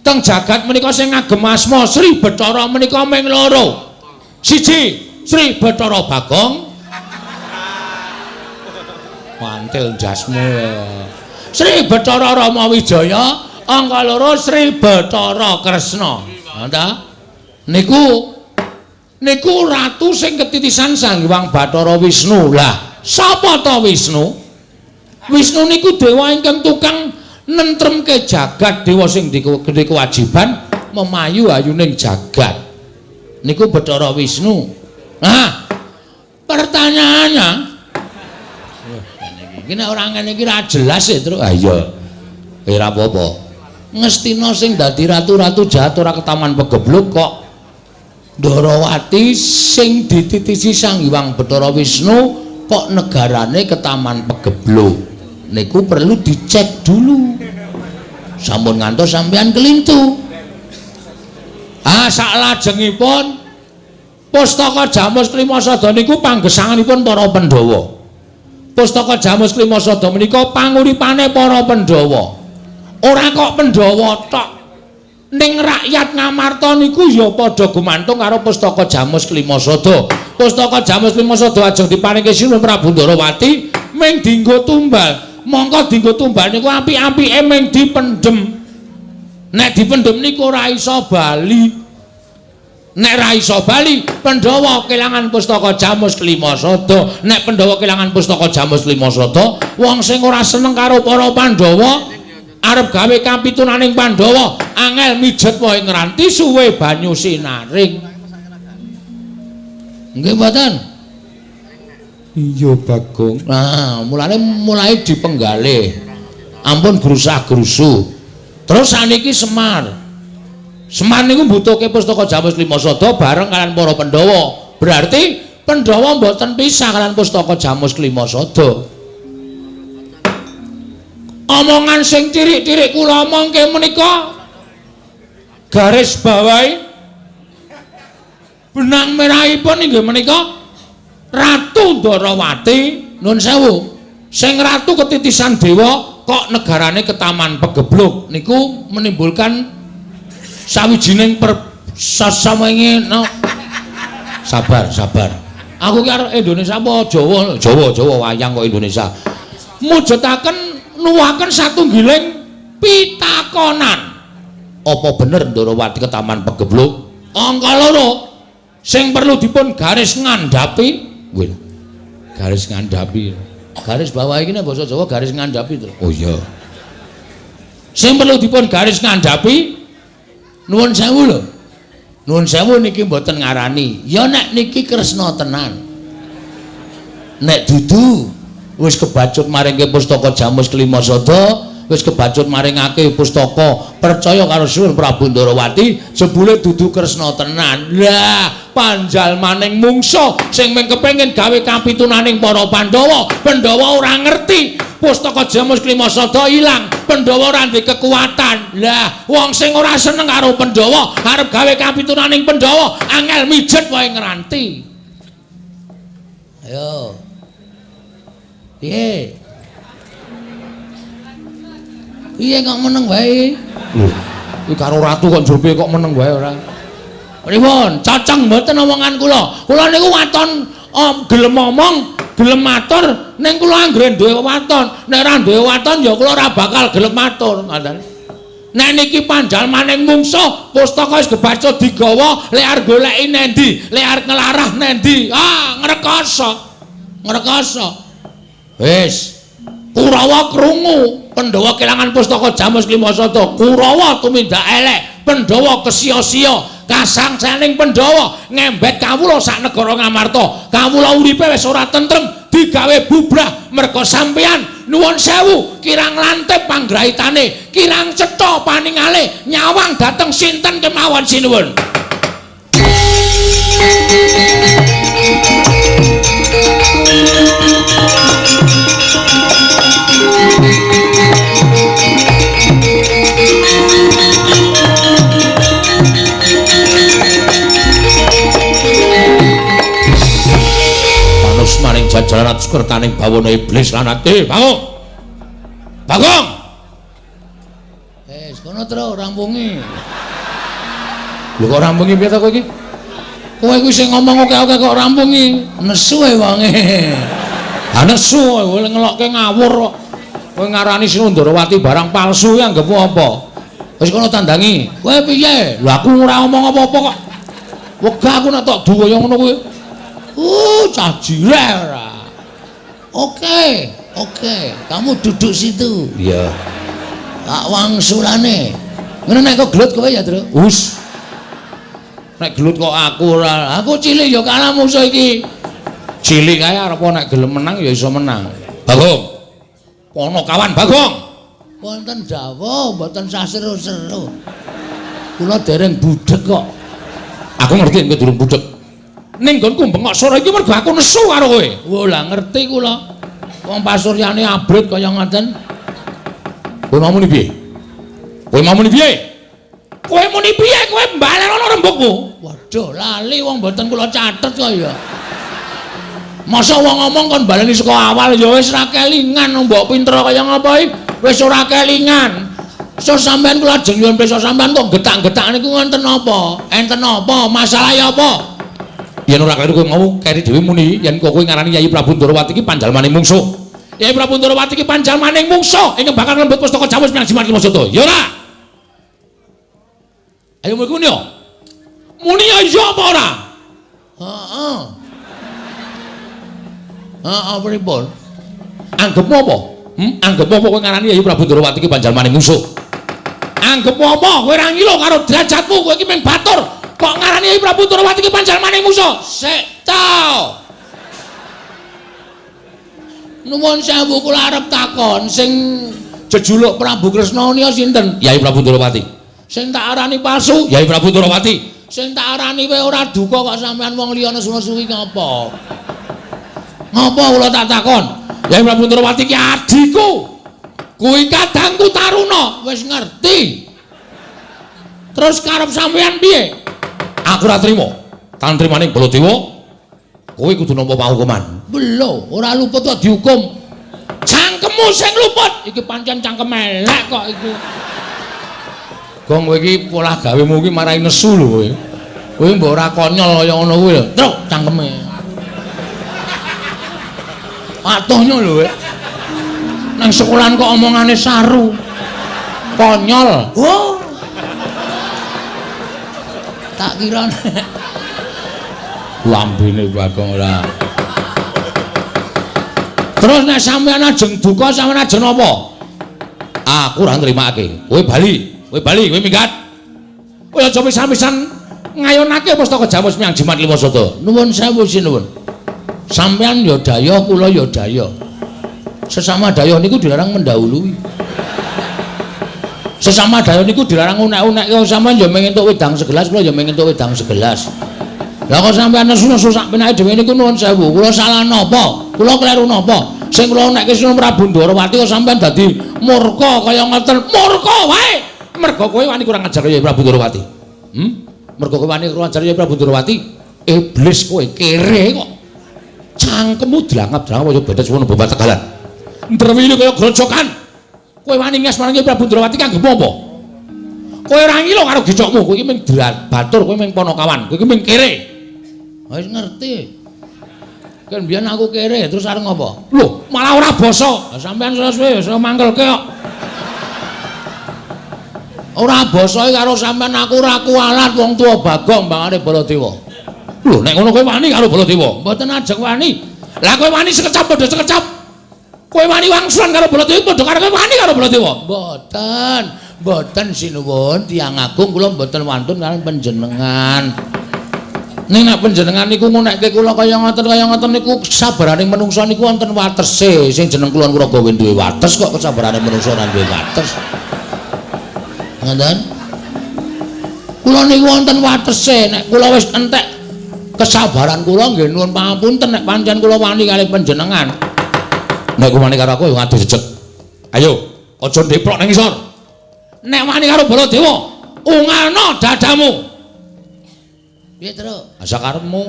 Teng jagat menika sing ngagem asma Sri Bathara menika ming loro. Siji, Sri Bathara Bagong. Mantil jasmu. Sri Bathara Rama Wijaya, angka loro Sri Bathara Kresna. Ha ta? Niku niku ratu sing ketitisan Sang Hyang Bathara Wisnu. Lah, sapa ta Wisnu? Wisnu niku dewa ingkang tukang nentremke jagat, dewa sing duwe kewajiban memayu ayuning jagat. Niku Bathara Wisnu. Nah, pertanyaannya, iki nek ora ngene iki ra jelas ya, Tru. Ah iya. Ora apa-apa. Ngastina sing dadi ratu-ratu jahat ora ketaman pegebluk kok Ndorowati sing dititisi Sang Hyang Bathara Wisnu kok negarane ketaman pegebluk. Niku perlu dicek dulu. Sampun ngantos sampean kelintu. Ah saklajengipun Pustaka Jamus Klimasada niku panggesanganipun para Pandhawa. Pustaka Jamus Klimasada menika panguripane para Pandhawa. Ora kok Pandhawa tok. Ning rakyat Ngamarta niku ya padha gumantung karo Pustaka Jamus Klimasada. Pustaka Jamus Klimasada ajeng diparingke Sinuwun Prabu Ndorowati ming dienggo tumbal. Mongko dienggo tumbal niku apik-apike ming dipendhem. Nek dipendhem niku ora iso bali. Nek ra iso bali, Pandhawa kelangan Pustaka Jamus Klimasada. Nek Pandhawa kelangan Pustaka Jamus Klimasada, wong sing ora seneng karo para Pandhawa arep gawe kapitunaning Pandhawa, angel mijet wae ngranti suwe banyu sinaring. Nggih mboten? Iya, Bagong. Nah, mulane mulai dipenggalih. Ampun grusah-grusuh. Terus saniki Semar. Semar niku mbutuhke Pustaka Jamus Klimasada bareng kalian para Pandhawa. Berarti Pandhawa mboten pisah kalian Pustaka Jamus Klimasada. Omongan sing cirik-cirik kula omongke menika garis bawahi benang merahipun inggih menika Ratu Ndorowati, nun sewu, sing ratu ketitisan dewa kok negarane ketaman pegebluk niku menimbulkan sawijining sasamenge no. Sabar, sabar. Aku ki arep Indonesia apa Jawa? Jawa, Jawa wayang kok Indonesia. Mujudaken nuwuhaken satunggiling pitakonan. Apa bener Ndorowati ketaman pegebluk? Angka loro sing perlu dipun garis ngandhapi, wih. Garis ngandhapi. Garis bawah iki nek basa Jawa garis ngandhapi to. Oh iya. Sing perlu dipun garis ngandhapi, nuwun sewu lho. Nuwun sewu niki mboten ngarani. Ya nek niki Kresna tenan. Nek dudu wis kebacut maringke pustaka Jamus Klimasada, wis kebacut maringake pustaka percaya karo Sinuwun Prabu Ndorowati, jebule dudu Kresna tenan. Lah, panjalmaning mungsuh sing mung kepengin gawe kapitunaning para Pandhawa, Pandhawa ora ngerti pustaka Jamus Klimasada ilang, Pandhawa ora ndek kekuatan. Lah, wong sing ora seneng karo Pandhawa arep gawe kapitunaning Pandhawa, angel mijet wae ngranti. Ayo. Piye? Piye kok meneng wae? Lho, iki karo ratu kok njur piye kok meneng wae ora? Pripun? Cocok mboten omongan kula. Kula niku waton gelem omong, gelem matur, ning kula anggere duwe waton. Nek ora duwe waton ya kula ora bakal gelem matur, ngoten. Nek niki panjalmaning mungsuh, pustaka wis kebaca digawa, lek arep goleki nendi, lek arep nglarah nendi. Ah, ngrekoso. Ngrekoso. Wis. Kurawa krungu, Pandhawa kelangan pustaka Jamus Klimasada. Kurawa tumindak elek, Pandhawa kesia-sia. Kasangsaning Pandhawa ngembet kawula sak negara Ngamarta. Kawula uripe wis ora tentrem, digawe bubrah merga sampeyan. Nuwun sewu, kirang lantip panggraitane, kirang cetha paningale, nyawang dhateng sinten kemawon sinuwun. Panus maring jajaran kertaning bawana iblis lan ati. Bagong. Bagong. Wis kono tro rampungi. Lho kok rampungi piye ta kowe iki? Kowe kuwi sing ngomong oke-oke kok rampungi. Nesu e wonge. Ha nesu kowe ngelokke ngawur kok. Kowe ngarani Sinundarawati barang palsu ya anggepmu apa? Wis kono tandangi. Kowe piye? Lho aku ora omong apa-apa kok. Wegah aku nek tok du kaya ngono kuwi. Cah jireh ora. Oke, oke. Kamu duduk situ. Iya. Tak wangsulane. Ngono nek kok gelut kowe ya, Tru. Us. Nek gelut kok aku ora. Aku cilik ya kalah musuh iki. Cilik kae arep nek gelem menang ya iso menang. Bagong. Pono kawan Bagong. Wonten dawuh mboten sah seru-seru. Kula dereng budheg kok. Aku ngerti nek durung budheg. Ning nggonku bengok sore iki mergo aku nesu karo kowe. Wo lah ngerti kula. Wong pasuryane abrit kaya ngoten. Kowe mau muni piye? Kowe mau muni piye? Kowe muni piye? Kowe mbalenono rembugmu. Waduh, lali wong mboten kula catet kok ya. Masa wong ngomong kon baleni saka awal ya wis ra kelingan mbok pinter kaya ngapa iki? Wis ora kelingan. So sampean kula ajeng nyuwun pirsa sampean kok getak-getak niku wonten napa? Enten napa? Masalahe apa? Yen ora kleru kowe mau keri dhewe muni yen kowe ngarani Yayi Prabu Ndorowati iki panjalmaning mungsuh. Yayi Prabu Ndorowati iki panjalmaning mungsuh ingkang bakal nglembut pustaka Jamus Miang Jimat Klimasada. Ya ora? Ayo muni yo. Muni ya iya apa ora? Heeh. Heeh pripun? Anggepmu apa? Anggepmu apa kowe ngarani Yayi Prabu Ndorowati iki panjalmaning mungsuh? Anggepmu apa? Kowe ora ngilo karo derajatmu, kowe iki mung batur. Kok ngarani Yayi Prabu Ndorowati iki panjalmaning mungsuh? Sik ta. Nuwun sewu kula arep takon sing jejuluk Prabu Kresna nika sinten? Yayi Prabu Ndorowati. Sing tak arani palsu? Yayi Prabu Ndorowati. Sing tak arani kowe ora duka kok sampean wong liya nesu-nesu iki ngapa? Ngapa kula tak takon? Yayi Prabu Ndorowati iki adhiku. Kuwi kadangku Taruna, wis ngerti. Terus karep sampean piye? Aku ora trima. Tantrimaning Baladewa, kowe kudu nampa pahukuman. Lho, ora luput kok dihukum. Cangkemmu sing luput. Iki pancen cangkem elek kok iki. Gong kowe iki polah gawemu iki marai nesu lho kowe. Kowe mbok ora konyol kaya ngono kuwi lho. Truk cangkeme. Patuhnya lho kowe. Nang sekolahan kok omongane saru. Konyol. Oh. Tak kira lambene Bagong ora. Terus nek sampean ajeng duka sampean ajeng napa? Aku ora nrimake. Kowe bali, kowe bali, kowe minggat. Kowe aja pisan-pisan ngayonake pustaka Jamus Miang Jimat Klimasada. Nuwun sewu sinuwun. Sampean ya daya, kula ya daya. Sesama daya niku dilarang mendahului. Sesama daya niku dilarang unek-unek. Kok sampean ya mung entuk wedang segelas, kula ya mung entuk wedang segelas. Lah kok sampean nesu-nesu sak penake dhewe niku nuwun sewu. Kula salah napa? Kula kleru napa? Sing kula unekke Sunan Prabu Ndorowati kok sampean dadi murka kaya ngoten. Murka wae. Mergo kowe wani kurang ajar ya Prabu Ndorowati. Mergo kowe wani kurang ajar ya Prabu Ndorowati. Iblis kowe kere kok. Cangkemmu drangap-drangap kaya bedes wono babat tegalan. Ndrewili kaya grojokan. Kowe wani nges marang Prabu Ndrawati kanggo apa? Kowe ora ngilo karo gecokmu, kowe iki mung batur, kowe mung ponokawan, kowe iki mung kere. Wis ngerti. Kan biyen aku kere, terus arep ngopo? Lho, malah ora basa. Sampeyan suwe-suwe wis mangkelke kok. Ora basa karo sampeyan aku ora kualat wong tuwa Bagong mbangane Baladewa. Lho, nek ngono kowe wani karo Baladewa? Mboten ajeng wani. Lah kowe wani sekecap padha sekecap. Kowe wani wangsulan karo Baladewa padha karo kowe wani karo Baladewa? Mboten. Mboten sinuwun tiyang agung kula mboten wantun karo panjenengan. Ning nek panjenengan niku ngunekke kula kaya ngoten niku kesabarane menungsa niku wonten watese. Sing jeneng kula Nuraga duwe wates kok kesabarane menungsa ora duwe wates. Ngoten. Kula niku wonten watese, nek kula wis entek kesabaran kula nggih nuwun pangapunten nek pancen kula wani kalih panjenengan. Nek wani karo aku ya ngadeg jejeg. Ayo, aja ndeprok nang ngisor. Nek wani karo Baladewa, ungalno dadamu. Piye, Truk? Sakarepmu.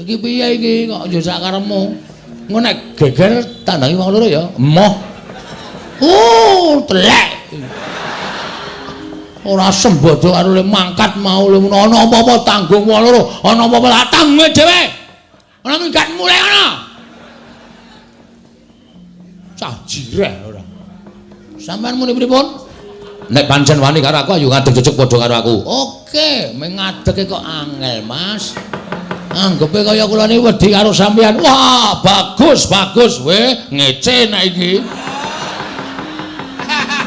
Iki piye iki kok ya sakarepmu? Engko nek geger tandangi wong loro ya. Emoh. Oh, telek. Ora sembodo karo le mangkat mau le ana apa-apa tanggung wong loro, ana apa-apa tak tanggung dhewe. Ana minggat mulai ana. Cah jireh ora. Sampeyan muni pripun? Nek pancen wani karo aku ayo ngadeg jejeg padha karo aku. Oke, meng ngadege kok angel, Mas. Anggepe kaya kula niki wedi karo sampeyan. Wah, bagus, bagus. Weh, ngece nek iki.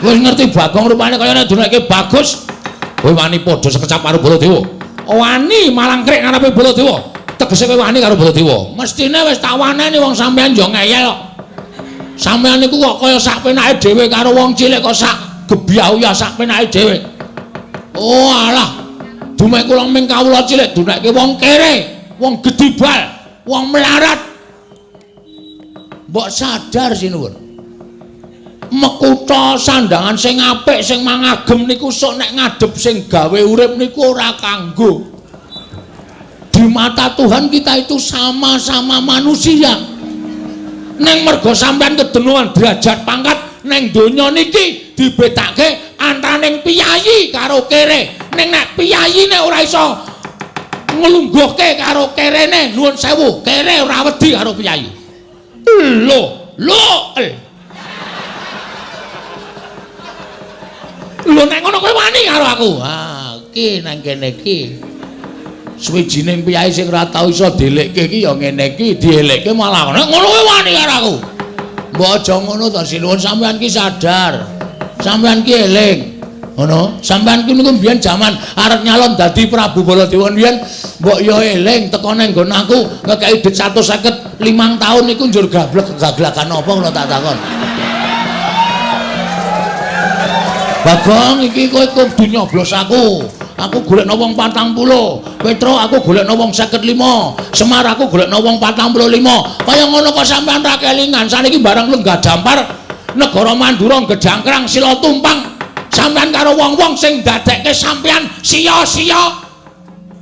Wis ngerti Bagong rupane kaya nek duneke bagus. Kowe wani padha sekecap karo Baladewa. Wani malangkrik ngarepe Baladewa. Tegese kowe wani karo Baladewa. Mestine wis tak waneni wong sampeyan yo ngeyel kok. Sampeyan niku kok kaya sak penake dhewe karo wong cilik kok sak gebyah sak penake dhewe. Oh alah. Dumek kula ming kawula cilik duneke wong kere, wong gedibal, wong melarat. Mbok sadar sinuwun. Mekutha sandangan sing apik sing mangagem niku sok nek ngadhep sing gawe urip niku ora kanggo. Di mata Tuhan kita itu sama-sama manusia. Neng mergo sampean kedenuan derajat pangkat neng donya niki dibedake antaraning piyayi karo kere. Ning nek piyayine ora iso nglungguhke karo kerene, nuwun sewu, kere ora wedi karo piyayi. Lho, lho. Lho nek ngono kowe wani karo aku. Ha, iki nang kene iki. Suwijining piyayi sing ora tau iso dielekke iki ya ngene iki, dielekke malah nek ngono kowe wani karo aku. Mbok aja ngono to sinuwun, sampean ki sadar. Sampean ki eling. Ngono, sampean ki niku mbiyen jaman arep nyalon dadi Prabu Baladewa mbiyen mbok ya eling teko nang nggon aku ngekeki dhuwit 155 taun niku njur gablek gaglakan apa kula tak takon. Bagong iki kowe kudu nyoblos aku. Aku golekno wong 40. Petro aku golekno wong 55. Semar aku golekno wong 45. Kaya ngono kok sampean ra kelingan. Saniki bareng lenggah dampar negara Mandura gejangkrang sila tumpang. Sampean karo wong-wong sing ndadekke sampean sia-sia.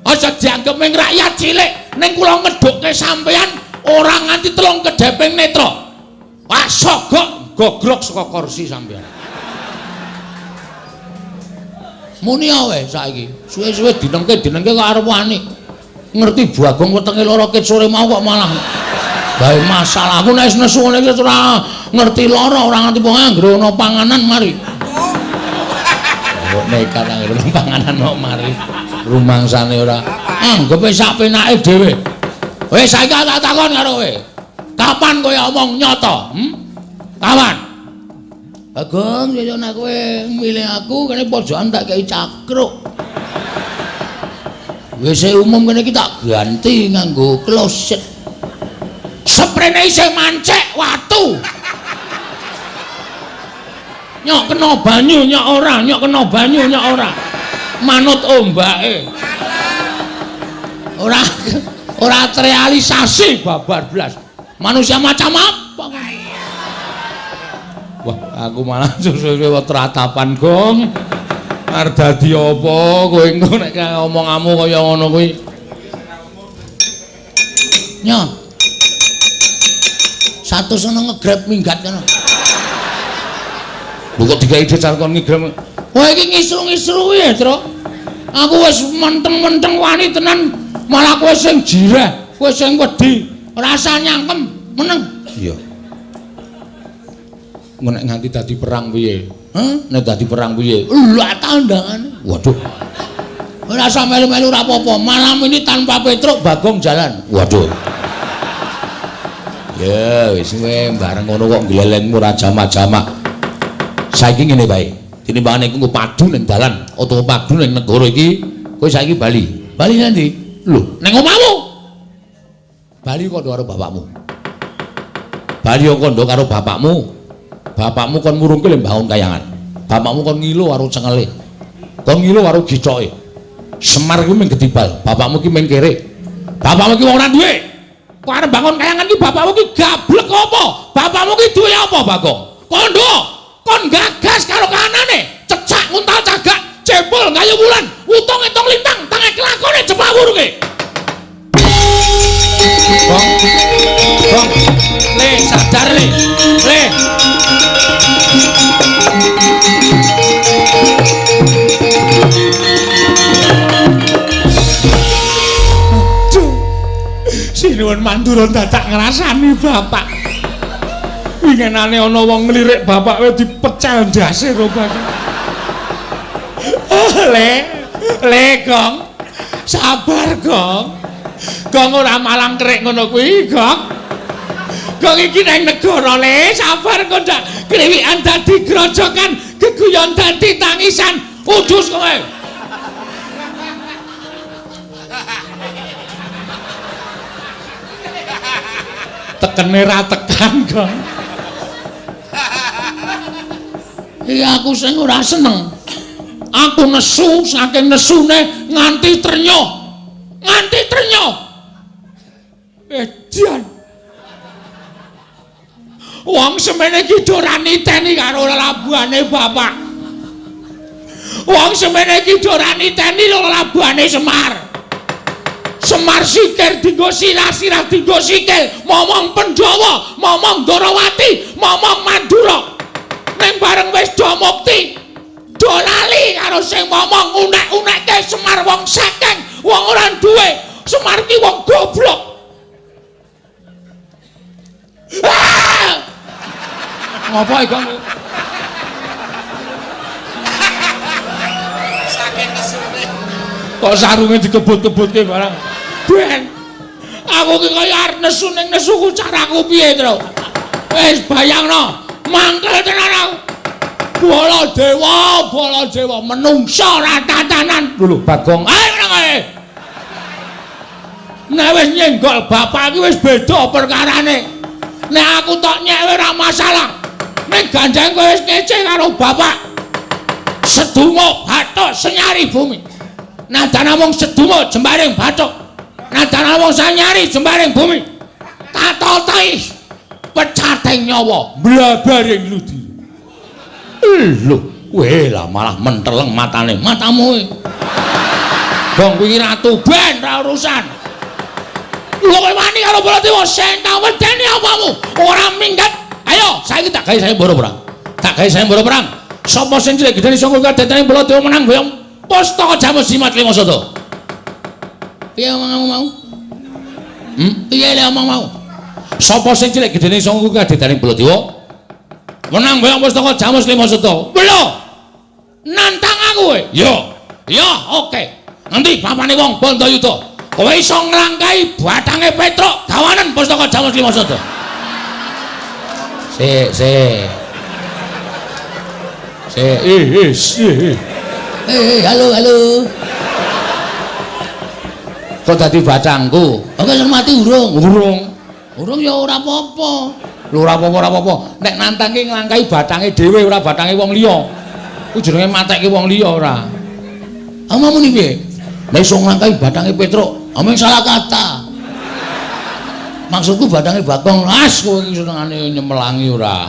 Aja dianggep ming rakyat cilik, ning kula ngedhukke sampean ora nganti telung kedheping netra. Wah, sogok gogrok saka kursi sampean. Muni wae saiki. Suwe-suwe dinengke-dinengke kok arep wani. Ngerti Bagong wetenge lara ket sore mau kok malah gawe masalah. Aku nek wis nesu ngene iki ora ngerti lara, ora ngerti wong anggere ana panganan mari. Kok nekat anggere ana panganan kok mari. Rumangsane ora. Anggepe sak penake dhewe. Wis saiki tak takon karo kowe. Kapan kowe omong nyata? Kapan? Bagong, ya nek kowe milih aku kene pojokan tak kei cakruk. WC umum kene iki tak ganti nganggo kloset. Seprene isih mancek watu. Nyok kena banyu nyok ora, nyok kena banyu nyok ora. Manut ombake. Ora ora terrealisasi babar blas. Manusia macam apa? Wah, aku malah suwe-suwe tratapan, Gong. Arep dadi apa kowe engko nek omonganmu kaya ngono kuwi. Nyo. 100 ono ngegrab minggat kono. Lho kok digawe jajal kon ngigrem. Wah iki ngisru-ngisru ya, Truk. Aku wis menteng-menteng wani tenan, malah kowe sing jireh, kowe sing wedi, rasa nyangkem, meneng. Iya. Nek nganti dadi perang piye? Hah? Nek dadi perang piye? Lah tandangane. Waduh. Ora usah melu-melu ora apa-apa. Malam ini tanpa Petruk Bagong jalan. Waduh. Ya wis kowe bareng ngono kok glelengmu ora jamak-jamak. Saiki ngene bae. Tinimbangane iku padu ning dalan utawa padu ning negara iki, kowe saiki bali. Bali nanti? Lho, ning omahmu. Bali kandha karo bapakmu. Bali kandha karo bapakmu. Bapakmu kon murungke le mbangun kayangan. Bapakmu kon ngilo karo cengele. Kon ngilo karo gicoke. Semar ki mung gedibal, bapakmu ki mung kere. Bapakmu ki wong ora duwe. Kok arep bangun kayangan ki bapakmu ki gablek apa? Bapakmu ki duwe apa, Bagong? Kandha, kon gagas karo kahanane, cecak nguntal cagak, jebol gayu wulan, utung etung lintang, tange kelakone jepak wurunge. Bong. Bong. Le sadar le. Le. Sinuwun Mandura dadak ngrasani bapak. Wingenane ana wong nglirik bapak kowe dipecel ndase ro bapak. Le, le Gong. Sabar Gong. Gong ora malang kerik ngono kuwi, Gong. Gong iki nang negara le, sabar kok ndak kriwikan dadi grojokan, geguyon dadi tangisan. Udus kowe. Tekene ra tekan, Gong. Iki aku sing ora seneng. Aku nesu saking nesune nganti trenyoh. Nganti trenyoh. Edan. Wong semene iki ora niteni karo lelabuhane bapak. Wong semene iki ora niteni lelabuhane Semar. Semar sikir dinggo sirah-sirah dinggo sikil, momong Pandhawa, momong Ndorowati, momong Mandura. Ning bareng wis do mukti, do lali karo sing momong unek-unekke Semar wong sekeng, wong ora duwe. Semar ki wong goblok. Ah! Ngopo iki, Kang? Saking nesune. Kok sarunge dikebut-kebutke barang. Ben. Aku ki kaya arep nesu ning nesuku caraku piye, Tru? Wis bayangno, mangkel tenan aku. Baladewa, Baladewa menungsa ora tatanan. Lho Bagong. Ayo nang kae. Nek wis nyenggol bapak iki wis beda perkarane. Nek aku tok nyek ora masalah. Ning gandeng kowe wis ngece karo bapak. Sedumuk bathuk senyari bumi. Nadan namung sedumuk jembaring bathuk. Nadan namung sanyari jembaring bumi. Tatotai pecating nyawa blabaring ludi. Lho, weh lah malah menteleng matane. Matamu. Gong kuwi ratu ben ra urusan. Lho kowe wani karo Baladewa sing tak wedeni apamu? Ora minggat. Ayo, saiki tak gawe sayembara perang. Tak gawe sayembara perang. Sapa sing cilik gedene saka kadetane Baladewa menang boyong pustaka Jamus Jimat Lima Sada. Piye omongmu mau? Piye le omong mau? Sapa sing cilik gedene saka kadetane Baladewa menang boyong pustaka Jamus Lima Sada. Lho. Nantang aku kowe. Yo. Yo, oke. Nanti papane wong Bandayuda. Kowe iso nglangkahi bathange Petruk gawanen pustaka Jamus Lima Sada. Sik, sik. Sik, eh. Eh, halo, halo. Kok dadi bacangku? Oke, sing mati urung. Urung. Urung ya ora apa-apa. Lho ora apa-apa, ora apa-apa. Nek nantang ki nglangkahi bathange dhewe ora bathange wong liya. Ku jenenge matekke wong liya ora. Omongmu ni piye? Nek iso nglangkahi bathange Petruk, omong salah kata. Maksudku bathange Bagong. As kowe iki senengane nyemelangi ora.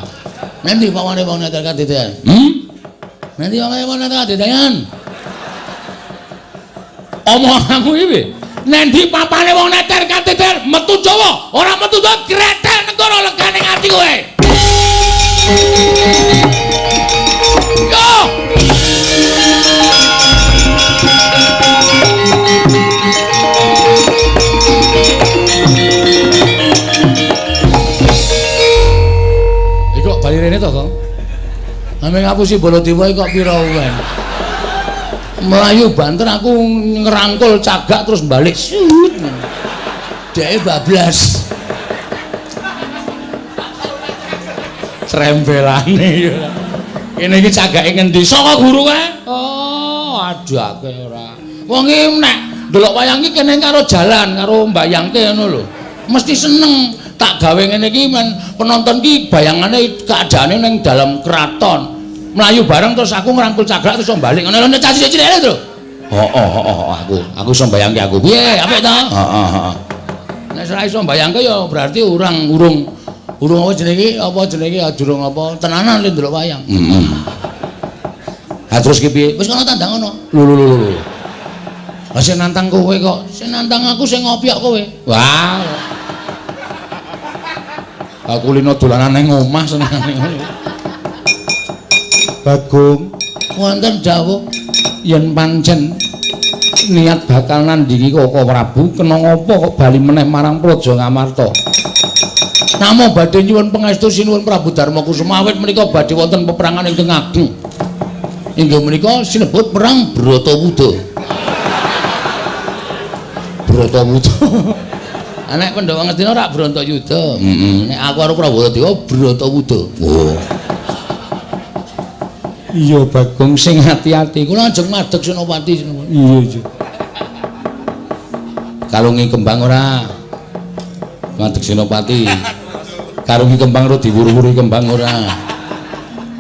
Nanti pawane wong neter kadedean. Nanti pawane wong neter kadedean. Omonganmu iki piye? Nendi papane wong neter kadedean metu Jawa, ora metu Jawa gretel negara legane ati kowe. Andika. Iku kok bali rene to, Kang? Ame ngapusi Baladewa kok pira wae. Melayu banter aku ngerangkul cagak terus balik. Sut. Dheke bablas. Trembelane ya. Kene iki cagake ngendi? Saka guru kae. Oh, aduh akeh ora. Wong iki nek ndelok wayang iki kene karo jalan, karo mbayangke ngono lho. Mesti seneng. Tak gawe ngene iki men penonton ki bayangane keadaane ning dalam keraton. Melayu bareng terus aku ngrangkul cagak terus balik ngono lho nek cilik-cilik lho. Heeh heeh aku iso mbayangke aku. Piye apik to? Heeh heeh. Nek ora iso mbayangke ya berarti urang urung urung apa jenenge iki durung apa tenanan lho ndelok wayang. Heeh. Ha terus ki piye? Wis kono tandang ngono. Lho lho lho lho. Lah sing nantang kowe kok, sing nantang aku sing ngopiok kowe. Wah. Aku lino dolanan ning omah senengane ngono. Bagong, wonten dawuh yen pancen niat bakal nandingi Koko Prabu kena ngapa kok bali meneh marang Praja Ngamarta. Namung badhe nyuwun pangestu sinuwun Prabu Darma Kusuma awit menika badhe wonten peperangan ingkang ageng. Inggih menika sinebut perang Bratawuda. Bratawuda. Nek Pandhawa Ngastina ora Bratayuda. Heeh. Nek aku karo Prabu Dewa Bratawuda. Oh. Iya Bagong sing ati-ati. Kula ajeng madheg Senopati sinuwun. Iya iya. Kalungi kembang ora? Madheg Senopati. Karungi kembang ora diwur-wuri kembang ora?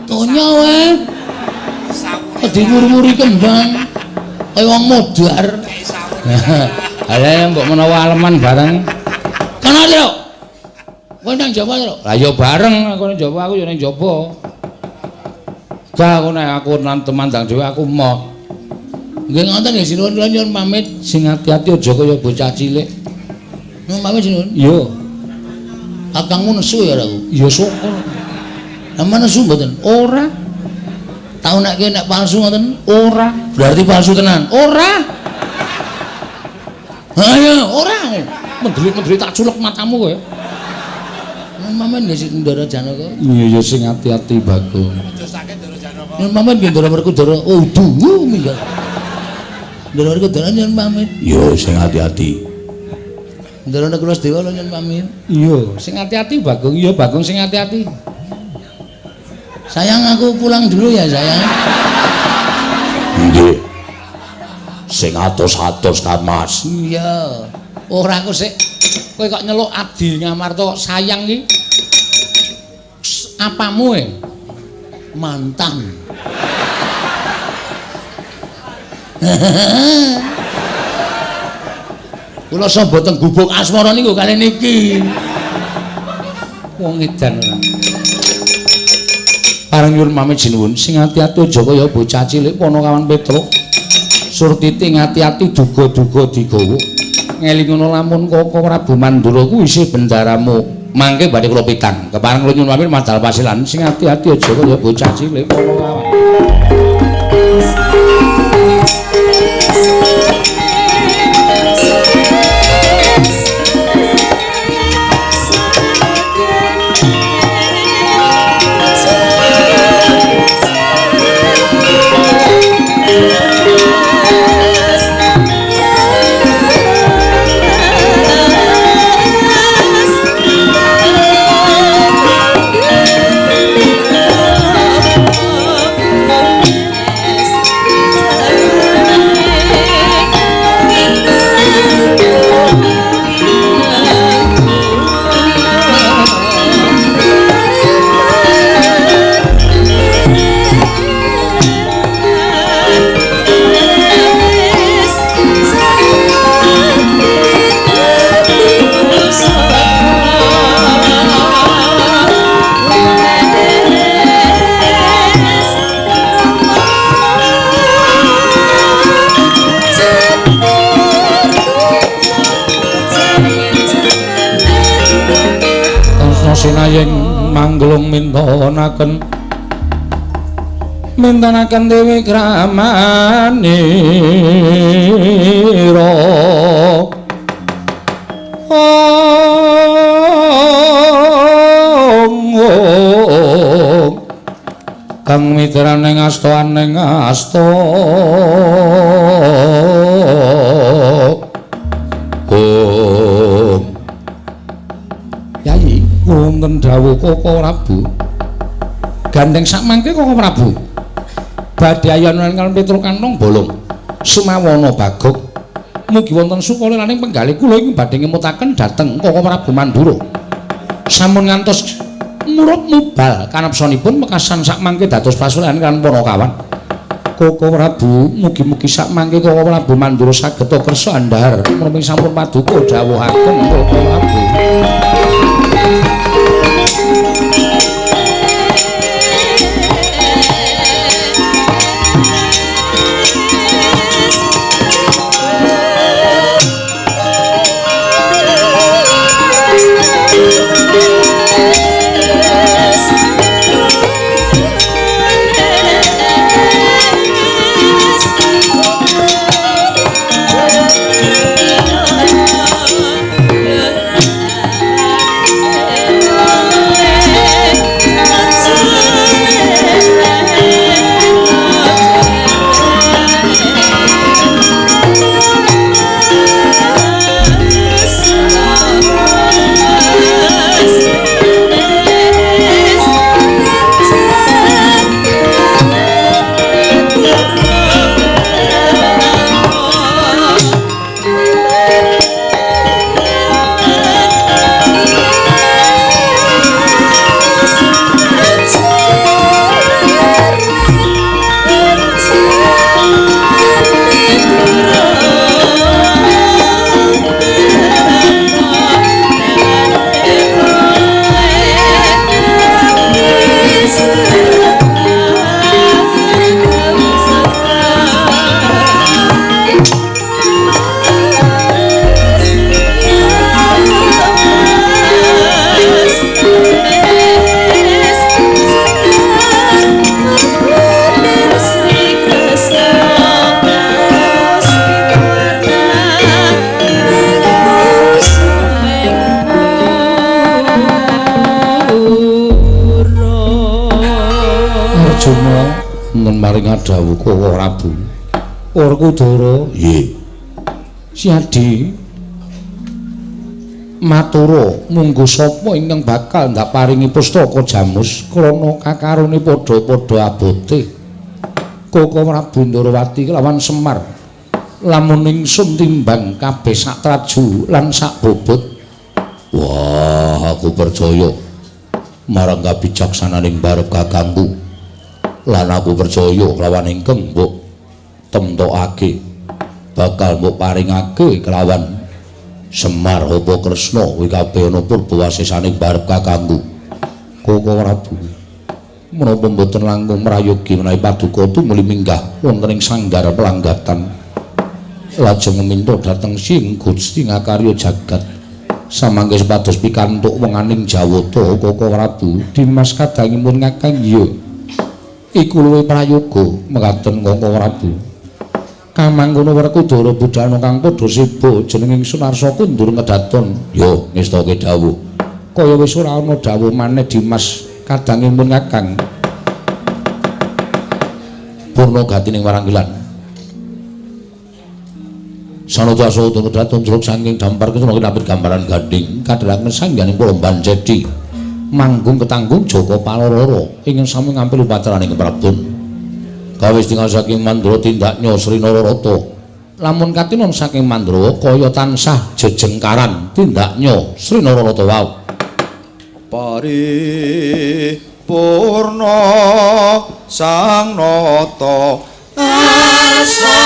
Tonya wae. Diwur-wuri kembang. Kaya wong modar. Ala mbok menawa aleman bareng. Kono lho. Kowe nang Jawa lho. Lah ya bareng aku nang Jawa aku ya nang Jawa. Gak aku nek aku nang temandang dhewe aku moh. Nggih ngoten nggih sinuwun kula nyuwun pamit sing ati-ati aja kaya bocah cilik. Nyuwun pamit sinuwun. Iya. Kakangmu nesu ya aku. Ya syukur. Lah nesu mboten? Ora. Tau nek kowe nek palsu ngoten? Ora. Berarti palsu tenan? Ora. Ayo, ora. Mendelik-mendelik tak culek matamu kowe. Mamen nggih sing Ndara Janaka. Iya ya sing ati-ati Bagong. Aja sakit Ndara Janaka. Nyuwun pamit nggih Ndara Werkudara. Oh, duwu minggat. Ndara Werkudara nyuwun pamit. Iya sing ati-ati. Ndara Nakula Dewa nyuwun pamit. Iya, sing ati-ati Bagong. Iya Bagong sing ati-ati. Sayang aku pulang dulu ya, sayang. Nggih. Sing atos-atos kan Mas. Iya. Ora aku sik kowe kok nyeluk Adi Ngamarta kok sayang iki. Apamu e? Mantan. Kula samba teng gubuk asmara niku kali niki. Wong edan ora. Pareng nyuwun pamit sinuwun sing ati-ati aja kaya bocah cilik Panakawan Petruk. Surtiti ngati-ati duga-duga digawa. Ngelingono lamun Koko Prabu Mandura kuwi isih bendaramu. Mangke badhe kula pitang. Kepareng kula nyuwun pamit madal pasilan sing ati-ati aja kaya bocah cilik Panakawan. Sinayeng mangglung mintonaken Mintenaken dewi kramanira. Ong kang mitrane asta aning asta. Om. Yayi wonten dawuh Koko Prabu. Gandeng sakmangke Koko Prabu. Badhe ayonan kaliyan Petruk Kantong Bolong. Sumawana Bagog. Mugi wonten sukalelaning penggalih kula ing badhe ngemutaken dhateng Koko Prabu Mandura. Sampun ngantos murup mubal kanepsanipun mekasan sakmangke dados pasuruan kaliyan para kawan. Koko Prabu, mugi-mugi sakmangke Koko Prabu Mandura saged kersa andhar menapa sampun paduka dawuhaken Koko Prabu. Dawuh Koko Prabu. Werkudara, nggih. Siadi matura munggo sapa ingkang bakal ndak paringi pustaka jamus krana kakarone padha-padha abote. Koko Prabu Ndorowati lawan Semar. Lamun ingsun timbang kabeh sak traju lan sak bobot. Wah, aku percaya marang kabijaksananing barep kakangku. Lan aku percaya kelawan ingkang mbok temtokake bakal mbok paringake kelawan Semar apa Kresna kuwi kabeh ana purba wasesaning barep kakangku. Koko Prabu menapa mboten langkung mrayogi menawi paduka tumuli minggah wonten ing sanggar pelanggatan lajeng minta dhateng Sing Gusti ngakarya jagat samangke supados pikantuk wenganing Jawata. Koko Prabu Dimas kadangipun kakang iya iku luwih prayoga mekaten Koko Prabu. Kamangkono Werkudara budhana kang padha seba jeneng ingsun Arsa kundur ngedaton. Yo ngestake dawuh. Kaya wis ora ana dawuh maneh Dimas kadangipun kakang. Purna gatining waranggilan. Sanadasa udana daton jeruk saking dampar kesana kinapit gambaran gandhing kadhelaken sangganing para banjedi. Manggung ketanggung Joko Palororo ingkang sami ngampil upacaraning Prabon. Kawis tingal saking Mandra tindaknya Sri Nararata. Lamun katinon saking Mandra kaya tansah jejengkaran tindaknya Sri Nararata wau. Paripurna sang nata arsa